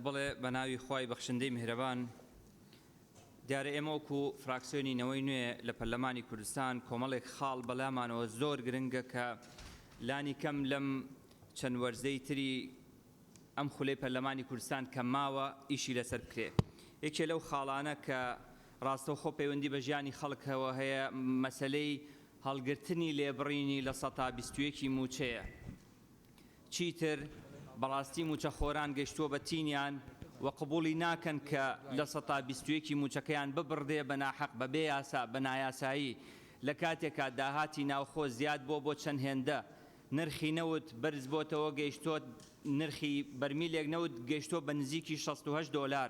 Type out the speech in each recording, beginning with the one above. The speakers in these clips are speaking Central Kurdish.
بەڵێ بەناوی خوای بەخشندەی میهرەبان. دیارە ئێمە وەکو فراکسیۆنی نەوەی نوێ لە پەرلەمانی کوردستان کۆمەڵێک خاڵ بەلامانەوە زۆر گرنگە کە لانی کەم لەم چەند وەرزەی تری ئەم خولەی پەرلەمانی کوردستان کە ماوە ئیشی لەسەر بکرێ. یەکێ لەو خاڵانە کە ڕاستەوخۆ پەیوەندی بە ژیانی خەڵکەوە هەیە مەسەلەی هەڵگرتنی لێبڕینی 21% ی مووچەیە. چیتر بەڕاستی مووچەخۆران گەیشتووە بە تینیان و قبوڵی ناکەن کە 21% ی مووچەکەیان ببڕدێ بە ناحەق بە بێ یاسا بە نایاسایی لە کاتێکا داهاتی ناوخۆ زیاد بووە بۆ چەند هێندە نرخی نەوت بەرز بۆتەوە گەیشتووە نرخی بەرمیلێک نەوت گەیشتووە بە نزیکی 68 دۆلار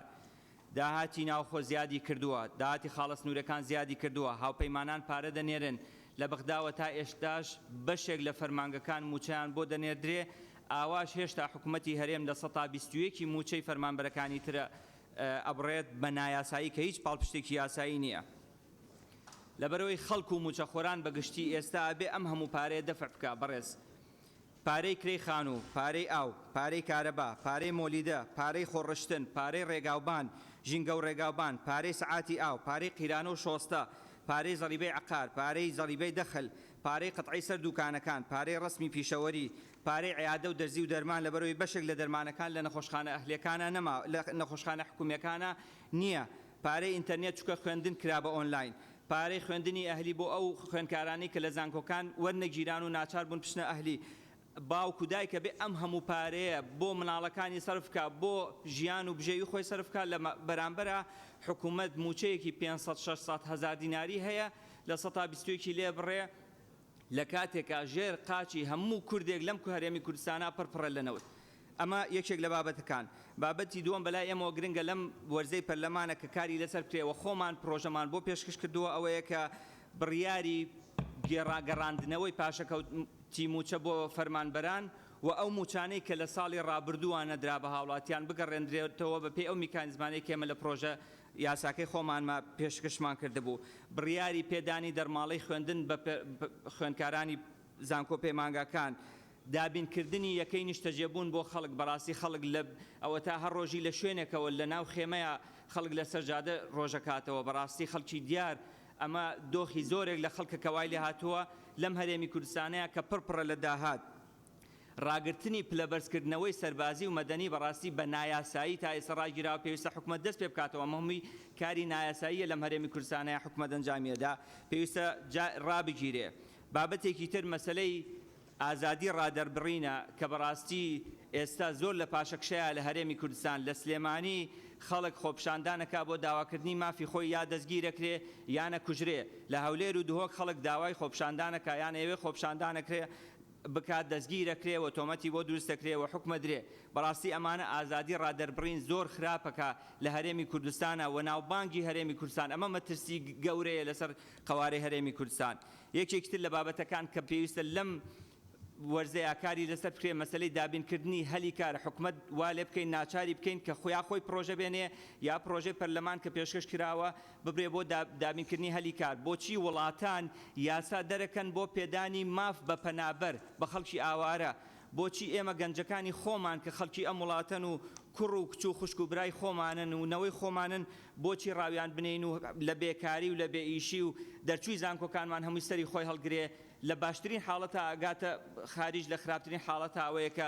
داهاتی ناوخۆ زیادی کردووە، داهاتی خاڵە سنوورەکان زیادی کردووە، هاوپەیمانان پارە دەنێرن، لە بەغداوە تا ئێشتاش بەشێک لە فەرمانگەکان مووچەیان بۆ دەنێردرێ، ئاواش هێشتا حکومەتی هەرێم 21% ی مووچەی فەرمانبەرەکانی تر ئەبڕێت بە نایاسایی کە هیچ پاڵپشتێکی یاسایی نییە. لەبەرئەوەی خەڵک و مووچەخۆران بە گشتی ئێستا ئەبێ ئەم هەموو پارەیە دەفع بکا، بەڕێز. پارەی کرێی خانوو، پارەی ئاو، پارەی کارەبا، پارەی مۆلیدە، پارەی خۆڕشتن، پارەی ڕێگاوبان، ژینگەوڕێگاوبان، پارەی سەعاتی ئاو، پارەی قیرانە و شۆستە، پارەی زەڕیبەی عەقار، پارەی زەڕیبەی دەخل، پارەی قەتعەی سەر دووکانەکان، پارەی ڕەسمی پیشەوەری، پارەی عیادە و دەرزی و دەرمان لەبەرئەوەی بەشێک لە دەرمانەکان لە نەخۆشخانە ئەهلیەکانا نەما لە نەخۆشخانە حکومیەکانا نیە، پارەی ئینتەرنێت چونکە خوێندن کرا بە ئۆنلاین، پارەی خوێندنی ئەهلی بۆ ئەو خوێندکارانەی کە لە زانکۆکان وەرنەگیران و ناچار بوون بچنە ئەهلی، باوک و دایک ئەبێ ئەم هەموو پارەیە بۆ مناڵەکانی سەرف بکا، بۆ ژیان و بژێوی خۆی سەرف بکا، لە بەرامبەرا حکومەت مووچەیەکی 500 600 هەزار دیناری هەیە 21% ی لێ بڕێ، لە کاتێکا ژێر قاچی هەموو کوردێک لەم هەرێمی کوردستانا پڕ پڕە لە نەوت. ئەمە یەکێک لە بابەتەکان. بابەتی دووەم بەلای ئێمەوە گرنگە لەم وەرزەی پەرلەمانە کە کاری لەسەر بکرێ و خۆمان پرۆژەمان بۆ پێشکش کردووە ئەوەیە کە بڕیاری گێڕا گەڕاندنەوەی پاشەکەوتی مووچە بۆ فەرمانبەران و ئەو مووچانەی کە لە ساڵی ڕابردووە نەدرا بە هاوڵاتیان بگەڕێندرێتەوە بەپێی ئەو میکانیزمانەی کە ئێمە لە پرۆژە یاساکەی خۆمانما پێشکشمان کردبوو. بڕیاری پێدانی دەرماڵەی خوێندن بە خوێندکارانی زانکۆ پەیمانگاکان، دابینکردنی یەکەی نیشتەجێبوون بۆ خەڵک، بەڕاستی خەڵک لە ئەوەتا هەر ڕۆژی لە شوێنێکەوە لە ناو خێمەیا خەڵک لەسەر جادە ڕۆژەکاتەوە، بەڕاستی خەڵکی دیار ئەمە دۆخی زۆرێک لە خەڵکە کە وای لێهاتووە لەم هەرێمی کوردستانەیا کە پڕ پڕە لە داهات. ڕاگرتنی پلەبەرزکردنەوەی سەربازی و مەدەنی بەڕاستی بە نایاسایی تا ئێستا ڕاگیراوە پێویستە حکومەت دەست پێ بکاتەوە ئەمە هەمووی کاری نایاساییە لەم هەرێمی کوردستانەیا حکومەت ئەنجامیەدا پێویستە جا ڕابگیرێ بابەتێکی تر مەسەلەی ئازادی ڕادەربڕینە کە بەڕاستی ئێستا زۆر لە پاشەکشەیە لە هەرێمی کوردستان لە سلێمانی خەڵک خۆپیشاندانەکا بۆ داواکردنی مافی خۆی یا دەستگیرەکرێ یان ئەکوژرێ لە هەولێر و دهۆک خەڵک داوای خۆپیشاندانەکا یان ئەیەوێ خۆپیشاندانەکرێ بکات دەستگیرەکرێ و تۆمەتی بۆ دروست دەکرێ و حوکمەدرێ بەڕاستی ئەمانە ئازادی ڕادەربڕین زۆر خراپەکە لە هەرێمی کوردستانا و ناوبانگی هەرێمی کوردستان ئەمە مەترسی گەورەیە لەسەر قەوارەی هەرێمی کوردستان یەکێکی تر لە بابەتەکان کە پێویستە لەم وەرزەیا کاری لەسەر بکرێ مەسەلەی دابینکردنی هەلی کارە حکومەت وا لێ بکەین ناچاری بکەین کە یا خۆی پڕۆژە بێنێ یا پڕۆژەی پەرلەمان کە پێشکەش کراوە ببرێ بۆ دابینکردنی هەلی کار بۆچی وڵاتان یاسا دەرەکەن بۆ پێدانی ماف بە پەنابەر بە خەڵکی ئاوارە بۆچی ئێمە گەنجەکانی خۆمان کە خەڵکی ئەم وڵاتەن و کوڕ و کچ و خوشک و برای خۆمانن و نەوەی خۆمانن بۆچی ڕاویان بنێین و لە بێکاری و لە بێ ئیشی و دەرچووی زانکۆکانمان هەمووی سەری خۆی هەڵگرێ لە باشترین حاڵەتا ئەگاتە خاریج لە خراپترین حاڵەتا ئەوەیە کە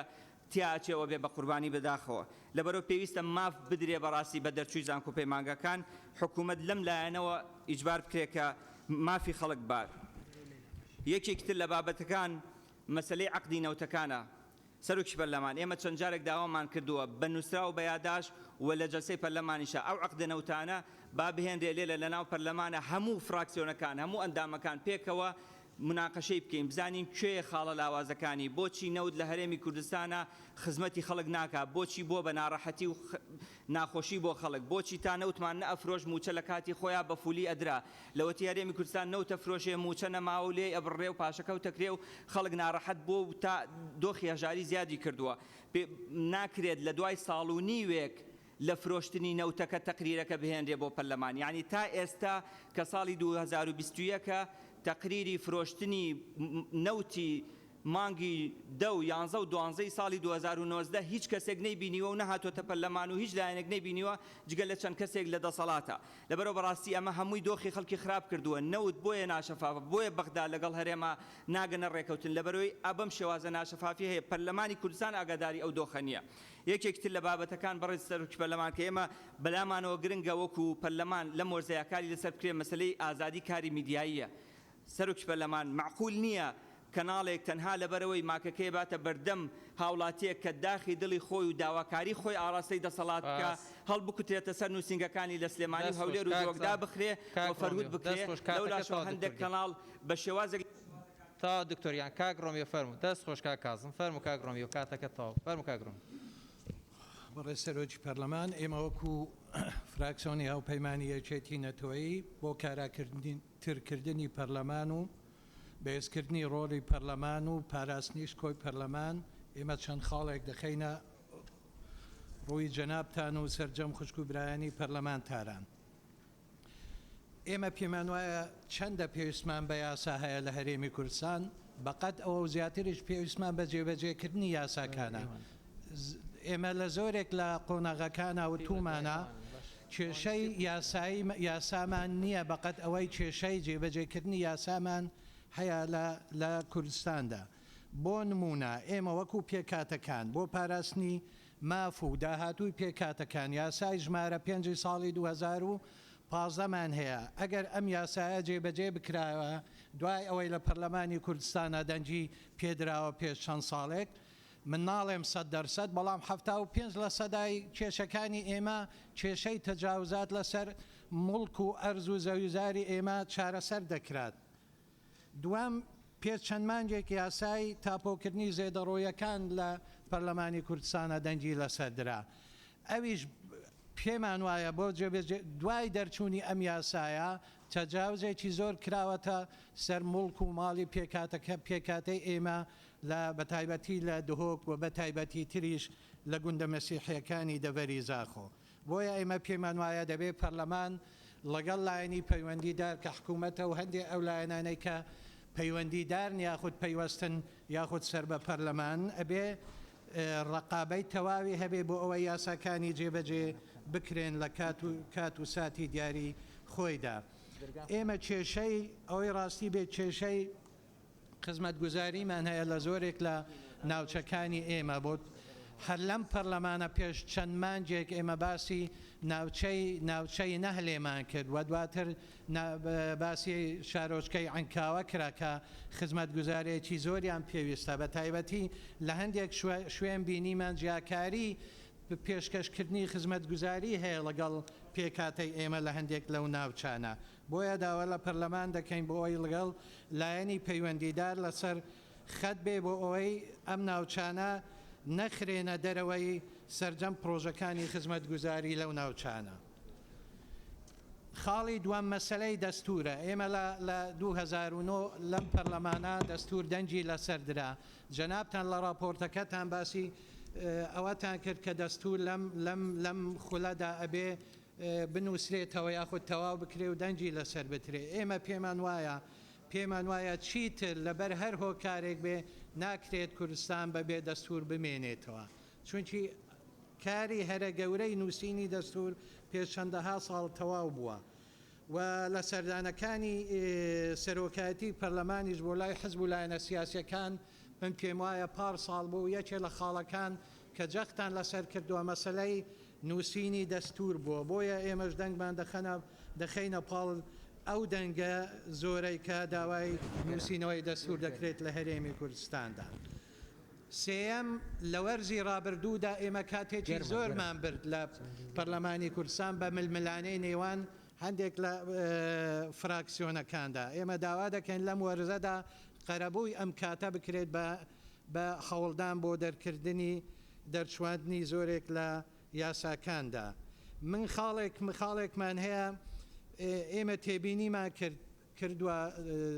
تیا ئەچێ و ئەبێ بە قوربانی بەداخەوە لەبەرئەوە پێویستە ماف بدرێ بەڕاستی بە دەرچووی زانکۆ پەیمانگاکان حکومەت لەم لایەنەوە ئیجبار بکرێ کە مافی خەڵک بات یەکێکی تر لە بابەتەکان مەسەلەی عەقدی نەوتەکانە سەرۆکی پەرلەمان، ئێمە چەند جارێک داوامان کردووە بە نووسراو بە یاداشت و لە جەلسەی پەرلەمانیشا ئەو عەقدە نەوتانە با بهێنرێ لێرە لە ناو پەرلەمانە هەموو فراکسیۆنەکان هەموو ئەندامەکان پێکەوە موناقەشەی بکەین بزانین کوێیە خاڵە لاوازەکانی بۆچی نەوت لە هەرێمی کوردستانا خزمەتی خەڵک ناکا بۆچی بووە بە ناڕەحەتی و ناخۆشی بۆ خەڵک بۆچی تا نەوتمان نەئەفرۆشت مووچە لە کاتی خۆیا بە فولی ئەدرا لەوەتی هەرێمی کوردستان نەوت ئەفرۆشێ مووچە نەماوە و لێی ئەبڕرێ و پاشەکەوتەکرێ و خەڵک ناڕەحەت بووە و تا دۆخی هەژاری زیادی کردووە پێ ناکرێت لە دوای ساڵ و نیوێک لە فرۆشتنی نەوتەکە تەقریرەکە بهێنرێ بۆ پەرلەمان یانی تا ئێستا کە ساڵی 2021 ە تەقریری فرۆشتنی نەوتی. مانگی دە و یانزە و دوانزەی ساڵی 2019 هیچ کەسێک نەیبینیوە و نەهاتۆتە پەرلەمان و هیچ لایەنێک نەیبینیوە جگە لە چەند کەسێک لە دەسەڵاتە. لەبەرئەوە بەڕاستی ئەمە هەمووی دۆخی خەڵکی خراپ کردووە، نەوت بۆیە ناشەفافە، بۆیە بەغدا لەگەڵ هەرێما ناگەنە ڕێکەوتن، لەبەرئەوەی ئە بەم شێوازە ناشەفافی هەیە، پەرلەمانی کوردستان ئاگاداری ئەو دۆخە نییە. یەکێکی تر لە بابەتەکان بەڕێز سەرۆکی پەرلەمان کە ئێمە بەلامانەوە گرنگە وەکو پەرلەمان لەم وەرزەیا کاری لەسەر بکرێت مەسەلەی ئازادی کاری میدیاییە. سەرۆکی پەرلەمان، مەعقول نییە کەناڵێک تەنها لەبەرئەوەی ماکەکەی باتە بەردەم هاوڵاتیەک کە داخی دڵی خۆی و داواکاری خۆی ئاڕاستەی دەسەڵات بکا سپاس. هەڵبکوترێتە سەر نوسینگەکانی لە سلێمانی و دەست خۆش هەولێر و کاک دهۆک زا دابخرێ و کاک فەرهود ڕۆمیۆ بکرێ دەست خۆش کاتەکە لەولاشەوە تەواو هەندێک دکتۆر گیان. کەناڵ بە شێوازێک تەواو دکتۆر گیان کاک ڕۆمیۆ فەرموو دەست خۆش کاک کازم فەرموو کاک ڕۆمیۆ کاتەکە تەواو فەرموو کاک ڕۆمیۆ. بەڕێز سەرۆکی پەرلەمان، ئێمە وەکو فراکسۆنی هاوپەیمانی یەکێتی نەتەوەیی بۆ کاراکردنی ترکردنی پەرلەمان و بەهێزکردنی ڕۆڵی پەرلەمان و پاراستنی شکۆی پەرلەمان، ئێمە چەند خاڵێک دەخەینە ڕووی جەنابتان و سەرجەم خوشک و برایانی پەرلەمانتاران. ئێمە پێمان وایە چەندە پێویستمان بە یاسا هەیە لە هەرێمی کوردستان، بەقەد ئەوە و زیاتریش پێویستمان بە جێبەجێکردنی یاساکانە. ئێمە لە زۆرێک لە قۆناغەکانا وتوومانە کێشەی یاسایی یاسامان نییە بەقەد ئەوەی کێشەی جێبەجێکردنی یاسامان هەیە لە لە کوردستاندا. بۆ نموونە ئێمە وەکوو پێکهاتەکان بۆ پاراستنی ماف و داهاتووی پێکهاتەکان یاسای ژمارە پێنجی ساڵی 2015 مان هەیە، ئەگەر ئەم یاسایە جێبەجێ بکرایە دوای ئەوەی لە پەرلەمانی کوردستانا دەنگی پێدراوە پێش چەند ساڵێک، من ناڵێم 100%، بەڵام 75 لە سەدای کێشەکانی ئێمە کێشەی تەجاوزات لەسەر موڵک و ئەرز و زەویوزاری ئێمە چارەسەر دەکرات. دووەم، پێش چەند مانگێک یاسای تاپۆکردنی زێدەڕۆیەکان لە پەرلەمانی کوردستانا دەنگی لەسەر درا، ئەویش پێمان وایە بۆ جێبەجێ دوای دەرچوونی ئەم یاسایە تەجاوزێکی زۆر کراوەتە سەر موڵک و ماڵی پێکهاتەکە پێکهاتەی ئێمە لە بەتایبەتی لە دهۆک و بەتایبەتی تریش لە گوندە مەسیحیەکانی دەڤەری زاخۆ. بۆیە ئێمە پێمان وایە دەبێ پەرلەمان ڵەگەڵ لایەنی پەیوەندی دار کە حکوومەتە و هەندێ ئەو لایەنانەی کە پەیوەندی دارن یاخود پەیوەستن یاخود سەر بە پەرلەمان ئەبێ ڕەقابەی تەواوی هەبێ بۆ ئەوەی یاساکانی جێبەجێ بکرێن لە کات و کات و ساتی دیاری خۆیدا. ئێمە کێشەی ئەوەی ڕاستی بێت کێشەی خزمەتگوزاریمان هەیە لە زۆرێک لە ناوچەکانی ئێمە بۆ هەر لەم پەرلەمانە پێش چەند مانگێک ئێمە باسی ناوچەی ناوچەی نەهلێمان کرد و دواتر باسی شارۆچکەی عەنکاوە کرا کە خزمەتگوزارێکی زۆریان پێویستە بە تایبەتی لە هەندێک شوێن بینیمان جیاکاری پێشکەشکردنی خزمەتگوزاری هەیە لەگەڵ پێکهاتەی ئێمە لە هەندێک لەو ناوچانە. بۆیە داوا لە پەرلەمان دەکەین بۆ ئەوەی ڵگەڵ لایەنی پەیوەندیدار لەسەر خەت بێ بۆ ئەوەی ئەم ناوچانە نەخرێنە دەرەوەی سەرجەم پڕۆژەکانی خزمەتگوزاری لەو ناوچانە. خاڵی دووەم مەسەلەی دەستوورە، ئێمە لە لە 2009 لەم پەرلەمانە دەستوور دەنگی لەسەر درا، جەنابتان لە ڕاپۆرتەکەتان باسی ئەوەتان کرد کە دەستوور لەم لەم لەم خولەدا ئەبێ بنووسرێتەوە یاخود تەواو بکرێ و دەنگی لەسەر بترێ. ئێمە پێمان وایە پێمان وایە چیتر لەبەر هەر هۆکارێک بێ ناکرێت کوردستان بە بێ دەستوور بمێنێتەوە. چونکی کاری هەرە گەورەی نووسینی دەستوور پێش چەندەها ساڵ تەواو بووە و لە سەردانەکانی سەرۆکایەتی پەرلەمانیش بۆ لای حزب و لایەنە سیاسیەکان من پێموایە پار ساڵ بوو یەکێ لە خاڵەکان کە جەختان لەسەر کردووە مەسەلەی نووسینی دەستوور بووە، بۆیە ئێمەش دەنگمان دەخەنە دەخەینە پاڵ ئەو دەنگە زۆرەی کە داوای نووسینەوەی دەستوور دەکرێت لە هەرێمی کوردستاندا. سێیەم، لە وەرزی ڕابردوودا ئێمە کاتێکی زۆرمان برد لە پەرلەمانی کوردستان بە ململانێی نێوان هەندێک لە فراکسیۆنەکاندا. ئێمە داوا دەکەین لەم وەرزەدا قەرەبووی ئەم کاتە بکرێت بە بە هەوڵدان بۆ دەرکردنی دەرچواندنی زۆرێک لە یاساکاندا. من خاڵێک خاڵێکمان هەیە ئێمە تێبینیمان کرد کردوە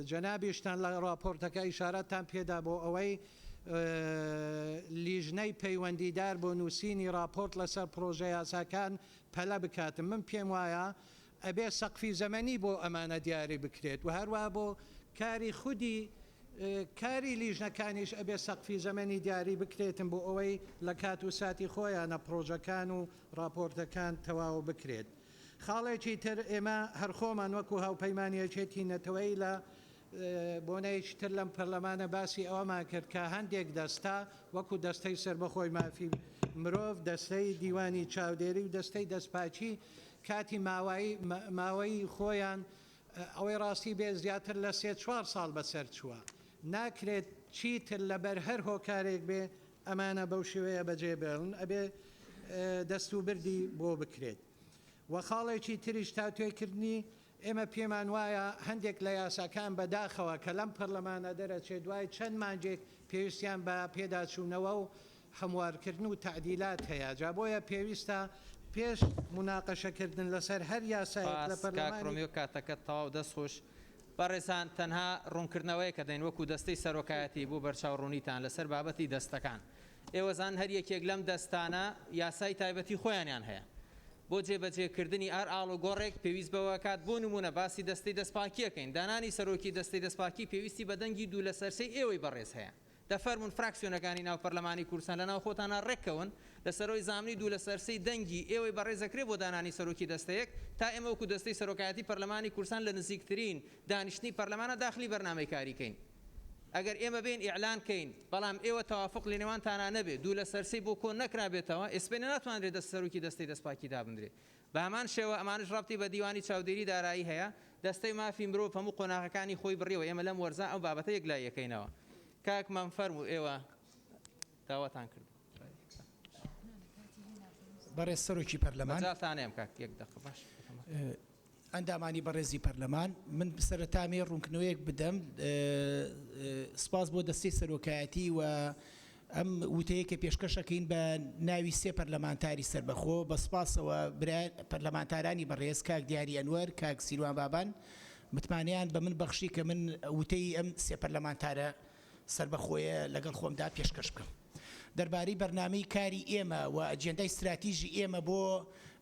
جەنابیشتان لە ڕاپۆرتەکە ئیشارەتان پێدا بۆ ئەوەی لیژنەی پەیوەندیدار بۆ نووسینی ڕاپۆرت لەسەر پڕۆژە یاساکان پەلە بکات من پێم وایە ئەبێ سەقفی زەمەنی بۆ ئەمانە دیاری بکرێت و هەروەها بۆ کاری خودی. کاری لیژنەکانیش ئەبێ سەقفی زەمەنی دیاری بکرێتن بۆ ئەوەی لە کات و ساتی خۆیانە پڕۆژەکان و ڕاپۆرتەکان تەواو بکرێت. خاڵێکی تر ئێمە هەر خۆمان وەکو هاوپەیمانی یەکێتی نەتەوەیی لە بۆنەیەکی تر لەم پەرلەمانە باسی ئەوەمان کرد کە هەندێک دەستە وەکو دەستەی سەربەخۆی مافی مرۆڤ، دەستەی دیوانی چاودێری و دەستەی دەستپاکی کاتی ماوەیی خۆیان ئەوەی ڕاستی بێت زیاتر لە سێ چوار ساڵ بەسەر چووە، ناکرێت چیتر لەبەر هەر هۆکارێک بێ ئەمانە بەو شێوەیە بەجێ بێڵن، ئەبێ دەستوبردی بۆ بکرێت. وە خاڵێکی تریش تاوتوێکردنی، ئێمە پێمان وایە هەندێک لە یاساکان بە داخەوە کە لەم پەرلەمانە دەرەچێت دوای چەند مانگێک پێویستیان بە پێداچوونەوە و هەموارکردن و تەعدیلات هەیە، جا بۆیە پێویستە پێش موناقەشەکردن لەسەر هەر یاسایەک لە سپاس کاک پەرلەمانی. ڕۆمیۆ کاتەکەت تەواو دەست خۆش. بەڕێزان تەنها ڕوونکردنەوەیەک ئەدەین وەکو دەستەی سەرۆکایەتی بۆ بەرچاو ڕوونیتان لەسەر بابەتی دەستەکان. ئێوە زان هەر یەکێک لەم دەستانە یاسای تایبەتی خۆیانیان هەیە بۆ جێبەجێکردنی هەر ئاڵوگۆڕێک پێویست بەوە کات بۆ نموونە باسی دەستەی دەستپاکیەکەین دانانی سەرۆکی دەستەی دەستپاکی پێویستی بە دەنگی دوو لەسەر سێی ئێوەی بەڕێز هەیە دەفەرموون فراکسیۆنەکانی ناو پەرلەمانی کوردستان لەناو خۆتانا ڕێککەون لەسەرەوەی زامنی دوو لەسەر سێی دەنگی ئێوەی بەڕێز ئەکرێ بۆ دانانی سەرۆکی دەستەیەک تا ئێمە وەکو دەستەی سەرۆکایەتی پەرلەمانی کوردستان لە نزیکترین دانیشتنی پەرلەمانا داخلی بەرنامەی کاری کەین ئەگەر ئێمە بێین ئیعلان کەین بەڵام ئێوە تەوافوق لەنێوانتانا نەبێ دوو لەسەر سێی بۆ کۆ نەکرابێتەوە ئێسپێنێ ناتوانرێ دەست سەرۆکی دەستەی دەستپاکی دابنرێ بەهەمان شێوە ئەمانەش ڕەبتی بە دیوانی چاودێری دارایی هەیە، دەستەی مافی مرۆڤ هەموو قۆناغەکانی خۆی بڕیوە، ئێمە لەم وەرزە ئەو بابەتە یەکلاییەکەینەوە. کاک مەم فەرموو ئێوە داواتان کرد. بەڕێز سەرۆکی پەرلەمان. مەجالتان نەیەم کاک یەک دەقە باش. ئەندامانی بەڕێزی پەرلەمان، من سەرەتا ئەمەوێ ڕوونکردنەوەیەک بدەم، سپاس بۆ دەستەی سەرۆکایەتی و ئەم وتەیە کە پێشکەش ئەکەین بە ناوی سێ پەرلەمانتاری سەربەخۆ، بە سپاسەوە برا پەرلەمانتارانی بەڕێز کاک دیاری ئەنوەر، کاک سیروان بابان متمانەیان بە من بەخشی کە من وتەی ئەم سێ پەرلەمانتارە سەربەخۆیە لەگەڵ خۆمدا پێشکەش بکەم. دەربارەی بەرنامەی کاری ئێمە و ئەجێندای ستراتیژی ئێمە بۆ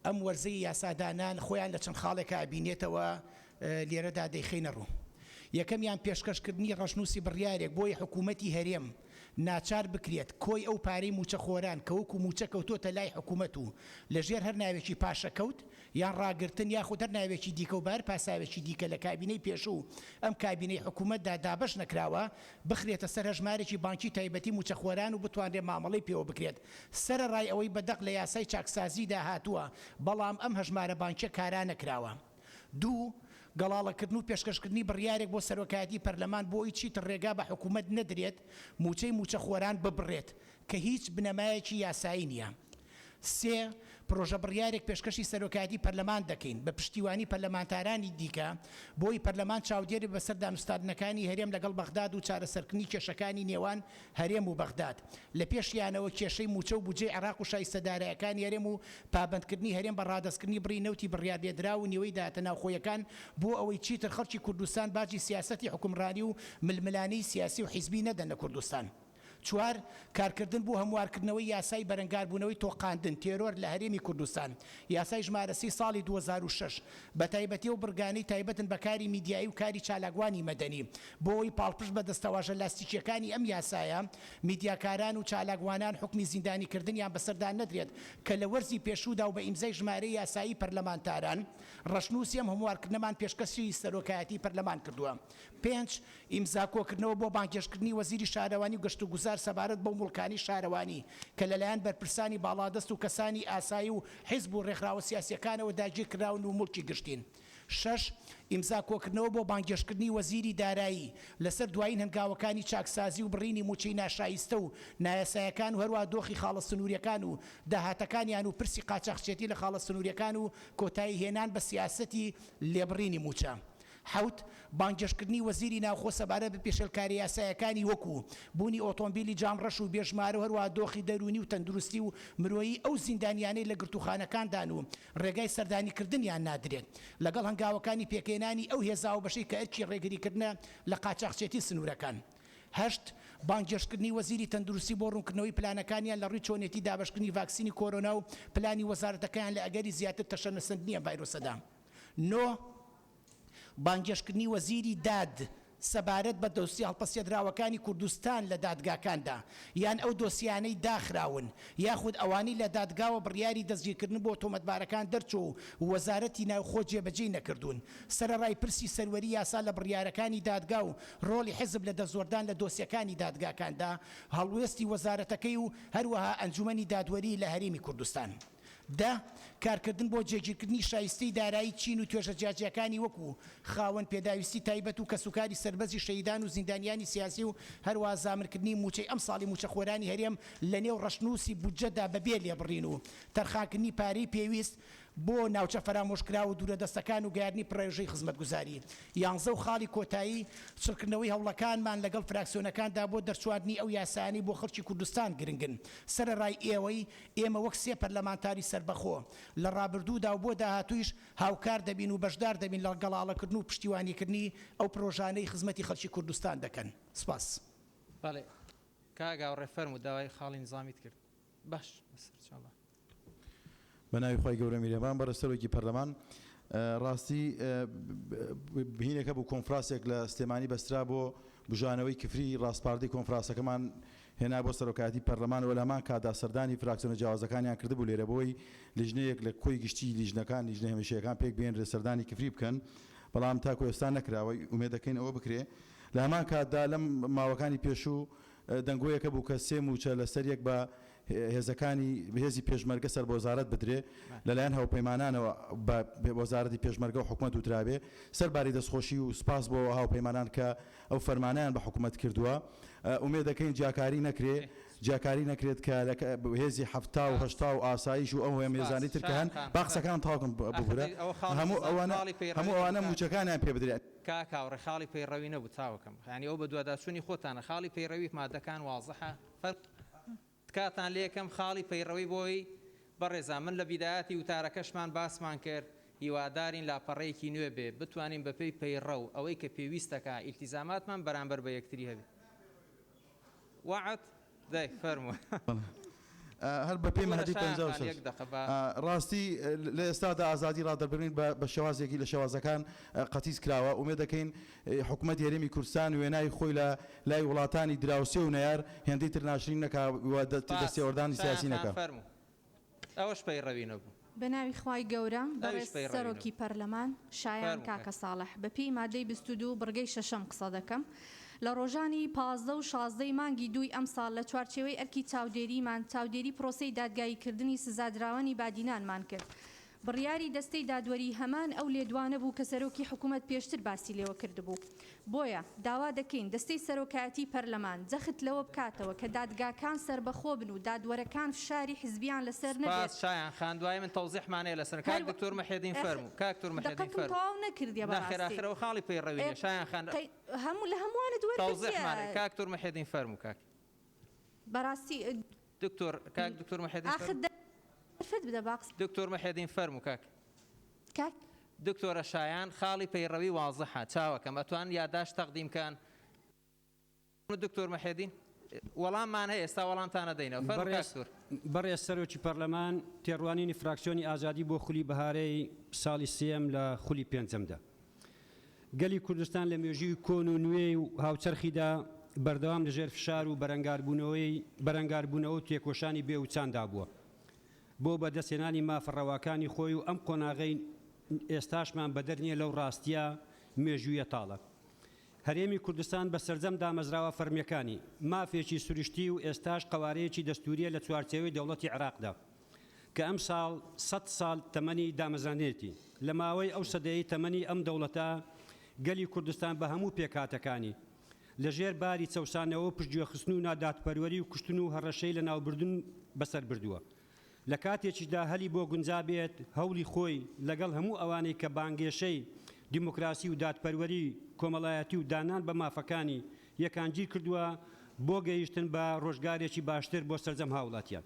ئەم وەرزەی یاسادانان خۆیان لە چەند خاڵێکا ئەبینێتەوە لێرەدا دەیخەینە ڕوو. یەکەمیان پێشکەشکردنی ڕەشنووسی بڕیارێک بۆی حکوومەتی هەرێم ناچار بکرێت کۆی ئەو پارەی مووچەخۆران کە وەکو مووچە کەوتۆتە لای حکوومەت و لەژێر هەر ناوێکی پاشەکەوت یان ڕاگرتن یاخود هەر ناوێکی دیکە و بە هەر پاساوێکی دیکە لە کابینەی پێشوو و ئەم کابینەی حکوومەتدا دابەش نەکراوە بخرێتە سەر هەژمارێکی بانکی تایبەتی مووچەخۆران و بتوانرێت مامەڵەی پێوە بکرێت سەرەڕای ئەوەی بە دەق لە یاسای چاکسازیدا هاتووە بەڵام ئەم هەژمارە بانکیە کارا نەکراوە. دوو، گەڵاڵەکردن و پێشکەشکردنی بڕیارێک بۆ سەرۆکایەتی پەرلەمان بۆ ئەوەی چیتر ڕێگا بە حکوومەت نەدرێت مووچەی مووچەخۆران ببڕێت کە هیچ بنەمایەکی یاسایی نییە. سێ، پرۆژە بڕیارێک پێشکەشی سەرۆکایەتی پەرلەمان دەکەین بە پشتیوانی پەرلەمانتارانی دیکە بۆی پەرلەمان چاودێر بێت بەسەر دانوستاندنەکانی هەرێم لەگەڵ بەغداد و چارەسەرکردنی کێشەکانی نێوان هەرێم و بەغداد لە پێشیانەوە کێشەی مووچە و بودجەی عێراق و شایستە دارایەکانی هەرێم و پابەندکردنی هەرێم بە ڕادەستکردنی بڕی نەوتی بڕیارلێدراو و نیوەی داهاتە ناوخۆیەکان بۆ ئەوەی چیتر خەڵکی کوردستان باجی سیاسەتی حوکمڕانی و ململانێی سیاسی و حیزبی نەدەن لە کوردستان. چوار، کارکردن بۆ هەموارکردنەوەی یاسای بەرەنگاربوونەوەی تۆقاندن، تێرۆر، لە هەرێمی کوردستان، یاسای ژمارە سی ساڵی 2006، بەتایبەتی ئەو بڕگانەی تایبەتن بە کاری میدیایی و کاری چالاکوانی مەدەنی، بۆ ئەوەی پاڵپشت بە دەستەواژە لاستیکییەکانی ئەم یاسایە، میدیاکاران و چالاکوانان حوکمی زیندانیکردنیان بەسەردا نەدرێت کە لە وەرزی پێشوودا و بە ئیمزای ژمارەی یاسایی پەرلەمانتاران، ڕەشنووسی ئەم هەموارکردنەمان پێشکەشی سەرۆکایەتی پەرلەمان کردووە. پێنج، ئیمزا کۆکردنەوە بۆ بانگهێشتکردنی وەزیری شارەوانی و گەشتوگوزار سەبارەت بەو موڵکانەی شارەوانی کە لەلایەن بەرپرسانی باڵادەست و کەسانی ئاسایی و حیزب و ڕێکخراوە سیاسییەکانەوە داگیرکراون و موڵکی گشتین. شەش، ئیمزا کۆکردنەوە بۆ بانگهێشتکردنی وەزیری دارایی لەسەر دوایین هەنگاوەکانی چاکسازی و بڕینی موچەی ناشایستە و نایاسایەکان و هەروەها دۆخی خاڵە سنوورییەکان و داهاتەکانیان و پرسی قاچاخچێتی لە خاڵە سنوورییەکان و کۆتایی هێنان بە سیاسەتی لێبڕینی موچە. حەوت، بانگهێشتکردنی وەزیری ناوخۆ سەبارەت بە پێشێلکارییە یاسایەکانی وەکو، بوونی ئۆتۆمبیلی جام ڕەش و بێ ژمارە و هەروەها دۆخی دەروونی و تەندروستی و مرۆیی ئەو زیندانیانەی لە گرتووخانەکاندان و ڕێگای سەردانیکردنیان نادرێت، لەگەڵ هەنگاوەکانی پێکهێنانی ئەو هێزە هاوبەشەی کە ئەرکی ڕێگریکردنە لە قاچاخچێتی سنوورەکان. هەشت، بانگهێشتکردنی وەزیری تەندروستی بۆ ڕوونکردنەوەی پلانەکانیان لە ڕووی چۆنێتی دابەشکردنی ڤاکسینی کۆرۆنا و پلانی وەزارەتەکەیان لە ئەگەری زیاتر تەشەنەسەندنی ئەم ڤایرۆسەدا. نۆ، بانگهێشتکردنی وەزیری داد سەبارەت بە دۆسیە هەڵپەسێردراوەکانی کوردستان لە دادگاکاندا، یان ئەو دۆسیانەی داخراون، یاخود ئەوانەی لە دادگاوە بڕیاری دەستگیرکردن بۆ تۆمەتبارەکان دەرچووە و وەزارەتی ناوخۆ جێبەجێی نەکردوون، سەرەڕای پرسی سەروەری یاسا لە بڕیارەکانی دادگا و ڕۆڵی حزب لە دەستوەردان لە دۆسیەکانی دادگاکاندا، هەڵوێستی وەزارەتەکەی و هەروەها ئەنجومەنی دادوەری لە هەرێمی کوردستان. دە، کارکردن بۆ جێگیرکردنی شایستەی دارایی چین و توێژە جیاجیاکانی وەکو، خاوەن پێداویستی تایبەت و کەسوکاری سەربەرزی شەهیدان و زیندانیانی سیاسی و هەروەها زامنکردنی مووچەی ئەمساڵی مووچەخۆرانی هەرێم لەنێو ڕەشنووسی بودجەدا بەبێ لێبڕین و تەرخانکردنی پارەی پێویست بۆ ناوچە فەرامۆشکراو و دوورەدەستەکان و گەیاندنی پڕێژەی خزمەتگوزاری. یانزە و خاڵی کۆتایی، چڕکردنەوەی هەوڵەکانمان لەگەڵ فراکسیۆنەکاندا بۆ دەرچواندنی ئەو یاسایانەی بۆ خەڵکی کوردستان گرنگن. سەرەڕای ئێوەی، ئێمە وەک سێ پەرلەمانتاری سەربەخۆ، لە ڕابردوودا و بۆ داهاتوویش هاوکار دەبین و بەشدار دەبین لە گەڵاڵەکردن و پشتیوانیکردنی ئەو پرۆژانەی خزمەتی خەڵکی کوردستان دەکەن. سپاس. بەڵێ کاک هاوڕێ فەرموو داوای خاڵی نیزامیت کرد. باش بەسەرچاوان. بە ناوی خوای گەورە میرەبان بەڕێز سەرۆکی پەرلەمان ڕاستی هینێک هەبوو کۆنفراسێک لە سلێمانی بەسترا بۆ بژانەوەی کفری ڕاسپاردەی کۆنفراسەکەمان هێنا بۆ سەرۆکایەتی پەرلەمان و لە هەمان کاتدا سەردانی فراکسیۆنە جیاوازەکانیان کردبوو لێرە بۆی لیژنەیەک لە کۆی گشتی لیژنەکان لیژنە هەمیشەیەکان پێک بهێنرێت سەردانی کفری بکەن بەڵام تاکو ئێستا نەکراوە ئومێد دەکەین ئەوە بکرێ لە هەمان کاتدا لەم ماوەکانی پێشوو دەنگۆیەک هەبوو کە سێ مووچە لەسەر یەک بە هێزەکانی هێزی پێشمەرگە سەر بە وەزارەت بدرێ لەلایەن هاوپەیمانانەوە بە وەزارەتی پێشمەرگە و حکومەت وترابێ سەرباری دەستخۆشی و سپاس بۆ هاوپەیمانان کە ئەو فەرمانەیان بە حکومەت کردووە ئومێد دەکەین جیاکاری نەکرێ جیاکاری نەکرێت کە لە هێزی 70 و 80 و ئاسایش و ئەو هێزانەی تر کە هەن با قسەکانم تەواو کەم ببورە هەموو ئەوانە هەموو ئەوانە مووچەکانیان پێ بدرێت. کاک هاوڕێ خاڵی پەیڕەوی نەبوو چاوەکەم یانی ئەو بەدواداچوونی خۆتانە خاڵی پەیڕەوی مادەکان وازحە فەرموو تکاتان لێکەم خاڵی پەیڕەوی بۆی بەڕێزان من لە بیدایەتی وتارەکەشمان باسمان کرد هیوادارین لاپەڕەیەکی نوێ بێ بتوانین بەپێی پەیڕەو ئەوەی کە پێویستەکا ئیلتیزاماتمان بەرامبەر بە یەکتری هەبێ وەعد دەی فەرموو. هەر بە پێی مادەی 56 ڕاستی لە ئێستادا ئازادی ڕادەربڕین بە شێوازێکی لە شێوازەکان قەتیس کراوە، ئومێد دەکەین حکومەتی هەرێمی کوردستان وێنای خۆی لە لای وڵاتانی دراوسێ و نەیار هێندەی تر ناشرین نەکا و دەستێوەردانی سیاسی نەکا. ئەوەش پەیڕەوی نەبوو. بەناوی خوای گەورە ئەویش بەڕێز پەیڕەوی سەرۆکی نەبوو. پەرلەمان شایان فەرموو کاک. کاکە ساڵح بە پێی مادەی 22 بڕگەی شەشەم قسە دەکەم لە ڕۆژانی 15 و 16 ی مانگی دووی ئەمساڵ لە چوارچێوەی ئەرکی چاودێریمان چاودێری پرۆسەی دادگاییکردنی سزادراوانی بادینانمان کرد بڕیاری دەستەی دادوەری هەمان ئەو لێدوانە بوو کە سەرۆکی حکومەت پێشتر باسی لێوە کردبوو. بۆیە داوا دەکەین دەستەی سەرۆکایەتیی پەرلەمان جەخت لەوە بکاتەوە کە دادگاکان سەربەخۆ بن و دادوەرەکان فشاری حزبییان لەسەر نەبێت. سپاس شایان خان دوای من تەوزیحمان هەیە لەسەر کاک هەر دکتۆر محێدین ئەخ فەرموو کاک دکتۆر محێدین دەقەکم فەرموو تەواو نەکردیە نەخێر بەڕاستی ئاخر ئەوە خاڵی پەیڕەوی ئێ نیە شایان خان قەی هەموو لە هەمووانت وەرگرتیە تەوزیحمان هەیە کاک دکتۆر محێدین فەرموو کاک. بەڕاستی دکتۆر کاک دکتۆر محێدین ئاخر فەرموو. دەرفەت بدە با قسە. دکتۆر محێدین فەرموو کاک. کاک. دکتۆرە شایان خاڵی پەیڕەوی وازحە چاوەکەم ئەتوان یاداشت تەقدیم کەن. دکتۆر محێدین وەڵاممان هەیە ئێستا وەڵامتان ئەدەینەوە فەرموو کاک بەڕێز دکتۆر. بەڕێز سەرۆکی پەرلەمان تێڕوانینی فراکسیۆنی ئازادی بۆ خولی بەهارەی ساڵی سێیەم لە خولی پێنجەمدا. گەلی کوردستان لە مێژووی کۆن و نوێی و هاوچەرخیدا بەردەوام لە ژێر فشار و بەرەنگاربوونەوەی بەرەنگاربوونەوە و تێکۆشانی بێ وچاندا بووە بۆ بەدەستهێنانی مافە ڕەواکانی خۆی و ئەم قۆناغەی ئێستاشمان بەدەر نییە لەو ڕاستییە مێژوویە تاڵە. هەرێمی کوردستان بە سەرجەم دامەزراوە فەرمییەکانی، مافێکی سروشتی و ئێستاش قەوارەیەکی دەستوورییە لە چوارچێوەی دەوڵەتی عێراقدا. کە ئەمساڵ سەت ساڵ تەمەنی دامەزراندنێتی، لە ماوەی ئەو سەدەیەی تەمەنی ئەم دەوڵەتە گەلی کوردستان بە هەموو پێکهاتەکانی لە ژێر باری چەوسانەوە و پشتگوێخستن و نادادپەروەری و کوشتن و هەڕەشەی لەناوبردن بەسەر بردووە. لە کاتێکیشدا هەلی بۆ گونجابێت هەوڵی خۆی لەگەڵ هەموو ئەوانەی کە بانگێشەی دیموکراسی و دادپەروەری کۆمەڵایەتی و داننان بە مافەکانی یەکانگیر کردووە بۆ گەیشتن بە ڕۆژگارێکی باشتر بۆ سەرجەم هاوڵاتیان.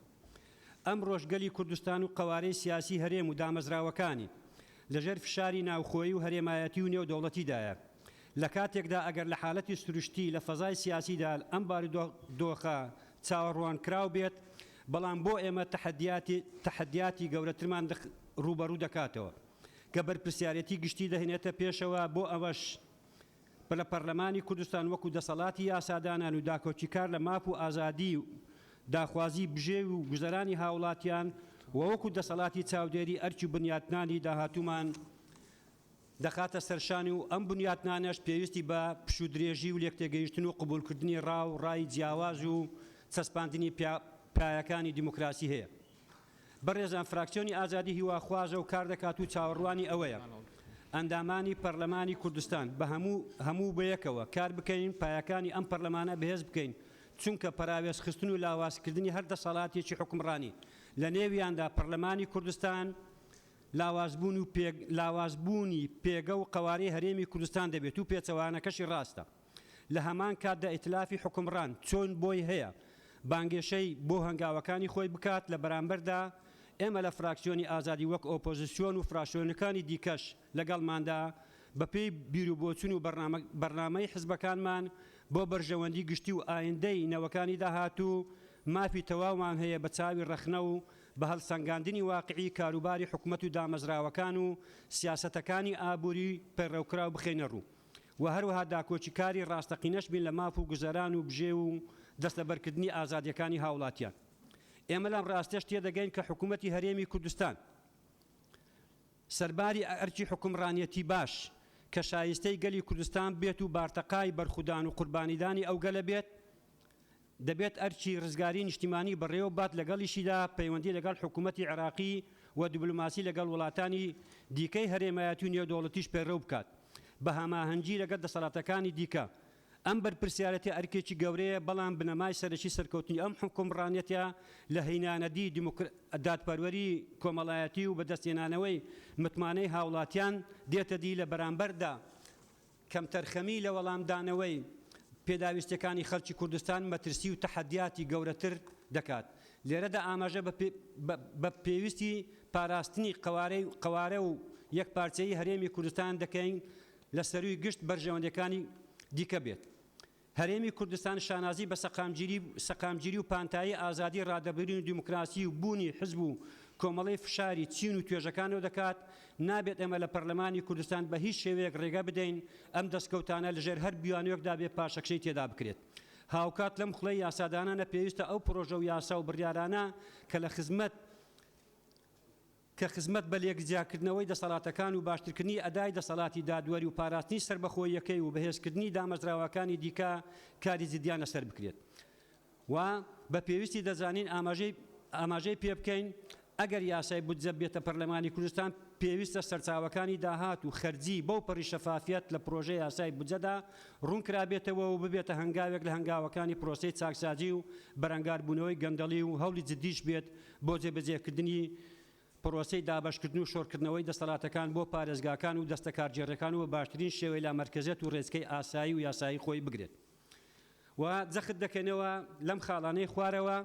ئەمڕۆش گەلی کوردستان و قەوارەی سیاسی هەرێم و دامەزراوەکانی لەژێر فشاری ناوخۆیی و هەرێمایەتی و نێودەوڵەتیدایە. لە کاتێکدا ئەگەر لە حالەتی سروشتی لە فەزای سیاسیدا ئەم بارودۆخە چاوەڕوانکراو بێت، بەڵام بۆ ئێمە تەحەدیاتی تەحەدیاتی گەورەترمان ڕووبەڕوو دەکاتەوە کە بەرپرسیارێتی گشتی دەهێنێتە پێشەوە بۆ ئەوەش. لە پەرلەمانی کوردستان وەکو دەسەڵاتی یاسادانان و داکۆکیکار لە ماف و ئازادی و داخوازی بژێوی و گوزەرانی هاوڵاتیان و وەکو دەسەڵاتی چاودێری ئەرکی بنیاتنانی داهاتوومان دەخاتە سەرشانی و ئەم بنیاتنانەش پێویستی بە پشوودرێژی و لێکتێگەیشتن و قبوڵکردنی ڕا و ڕای جیاواز و چەسپاندنی پایەکانی دیموکراسی هەیە. بەڕێزان فراکسیۆنی ئازادی هیواخوازە و کاردەکات و چاوەڕوانی ئەوەیە ئەندامانی پەرلەمانی کوردستان بە هەموو هەموو بەیەکەوە کار بکەین پایەکانی ئەم پەرلەمانە بەهێز بکەین چونکە پەراوێزخستن و لاوازکردنی هەر دەسەڵاتێکی حوکمڕانی لە نێویاندا پەرلەمانی کوردستان لاوازبوون و لاوازبوونی پێگە و قەوارەی هەرێمی کوردستان دەبێت و پێچەوانەکەشی ڕاستە. لە هەمان کاتدا ئیتلافی حوکمڕان چۆن بۆی هەیە بانگێشەی بۆ هەنگاوەکانی خۆی بکات، لە بەرامبەردا ئێمە لە فراکسیۆنی ئازادی وەک ئۆپۆزسیۆن و فراشۆنەکانی دیکەش لەگەڵماندا بەپێی بیروبۆچون و بەرنامەی حزبەکانمان بۆ بەرژەوەندی گشتی و ئایندەی نەوەکانی داهاتوو مافی تەواومان هەیە بە چاوی ڕەخنە و بە هەڵسەنگاندنی واقیعی کاروباری حکومەت و دامەزراوەکان و سیاسەتەکانی ئابووری پەیڕەوکراو بخەینە ڕوو. و هەروەها داکۆکیکاری ڕاستەقینەش بین لە ماف و گوزەران و بژێو و دەستەبەرکردنی ئازادییەکانی هاوڵاتیان. ئێمە لەم ڕاستیەش تێدەگەین کە حکوومەتی هەرێمی کوردستان سەرباری ئەرکی حوکمڕانیەتی باش کە شایستەی گەلی کوردستان بێت و بارتەقای بەرخودان و قوربانیدانی ئەو گەلە بێت، دەبێت ئەرکی ڕزگاری نیشتیمانی بەڕێوە ببات لەگەڵیشیدا پەیوەندی لەگەڵ حکوومەتی عێراقی و دیبلۆماسی لەگەڵ وڵاتانی دیکەی هەرێمایەتی و نێودەوڵەتیش پەیڕەو بکات بە هەماهەنگی لەگەڵ دەسەڵاتەکانی دیکە. ئەم بەرپرسیارێتیە ئەرکێکی گەورەیە، بەڵام بنەمای سەرەکی سەرکەوتنی ئەم حوکمڕانیەتە لە هێنانەدی دادپەروەری کۆمەڵایەتی و بەدەستهێنانەوەی متمانەی هاوڵاتیان دێتەدی لە بەرامبەردا کەمتەرخەمی لە وەڵامدانەوەی پێداویستیەکانی خەڵکی کوردستان مەترسی و تەحەدیاتی گەورەتر دەکات. لێرەدا ئاماژە بە پێویستی پاراستنی قەوارە و یەکپارچەیی هەرێمی کوردستان دەکەین لە سەرووی گشت بەرژەوەندیەکانی دیکە بێت. هەرێمی کوردستان شانازی بە سەقامگیری و پانتایی ئازادی ڕادەربرین و دیموکراسی و بوونی حزب و کۆمەڵەی فشاری چین و توێژەکانەوە دەکات، نابێت ئێمە لە پەرلەمانی کوردستان بە هیچ شێوەیەک ڕێگە بدەین ئەم دەستکەوتانە لەژێر هەر بیانوویەکدا بێ پاشەکشەی تێدا بکرێت. هاوکات لەم خوڵەی یاسادانانە پێویستە ئەو پڕۆژە و یاسا و بڕیارانە کە لە خزمەت کە خزمەت بە لێکجیاکردنەوەی دەسەڵاتەکان و باشترکردنی ئەدای دەسەڵاتی دادوەری و پاراستنی سەربەخۆییەکەی و بەهێزکردنی دامەزراوەکانی دیکە کاری جدیان لەسەر بکرێت و بە پێویستی دەزانین ئاماژەی ئاماژەی پێبکەین ئەگەر یاسای بودجە بێتە پەرلەمانی کوردستان پێویستە سەرچاوەکانی داهات و خەرجی بەو پەڕی شەفافیەت لە پرۆژە یاسای بودجەدا ڕوونکرابێتەوە و ببێتە هەنگاوێک لە هەنگاوەکانی پرۆسەی چاکسازی و بەرەنگاربوونەوەی گەندەڵی و هەوڵی جدیش بێت بۆ جێبەجێکردنی پرۆسەی دابەشکردن و شۆڕکردنەوەی دەسەڵاتەکان بۆ پارێزگاکان و دەستە کارگێڕیەکان و بە باشترین شێوەی لامەرکەزیەت و ڕێچکەی ئاسایی و یاسایی خۆی بگرێت و جەخت دەکەینەوە لەم خاڵانەی خوارەوە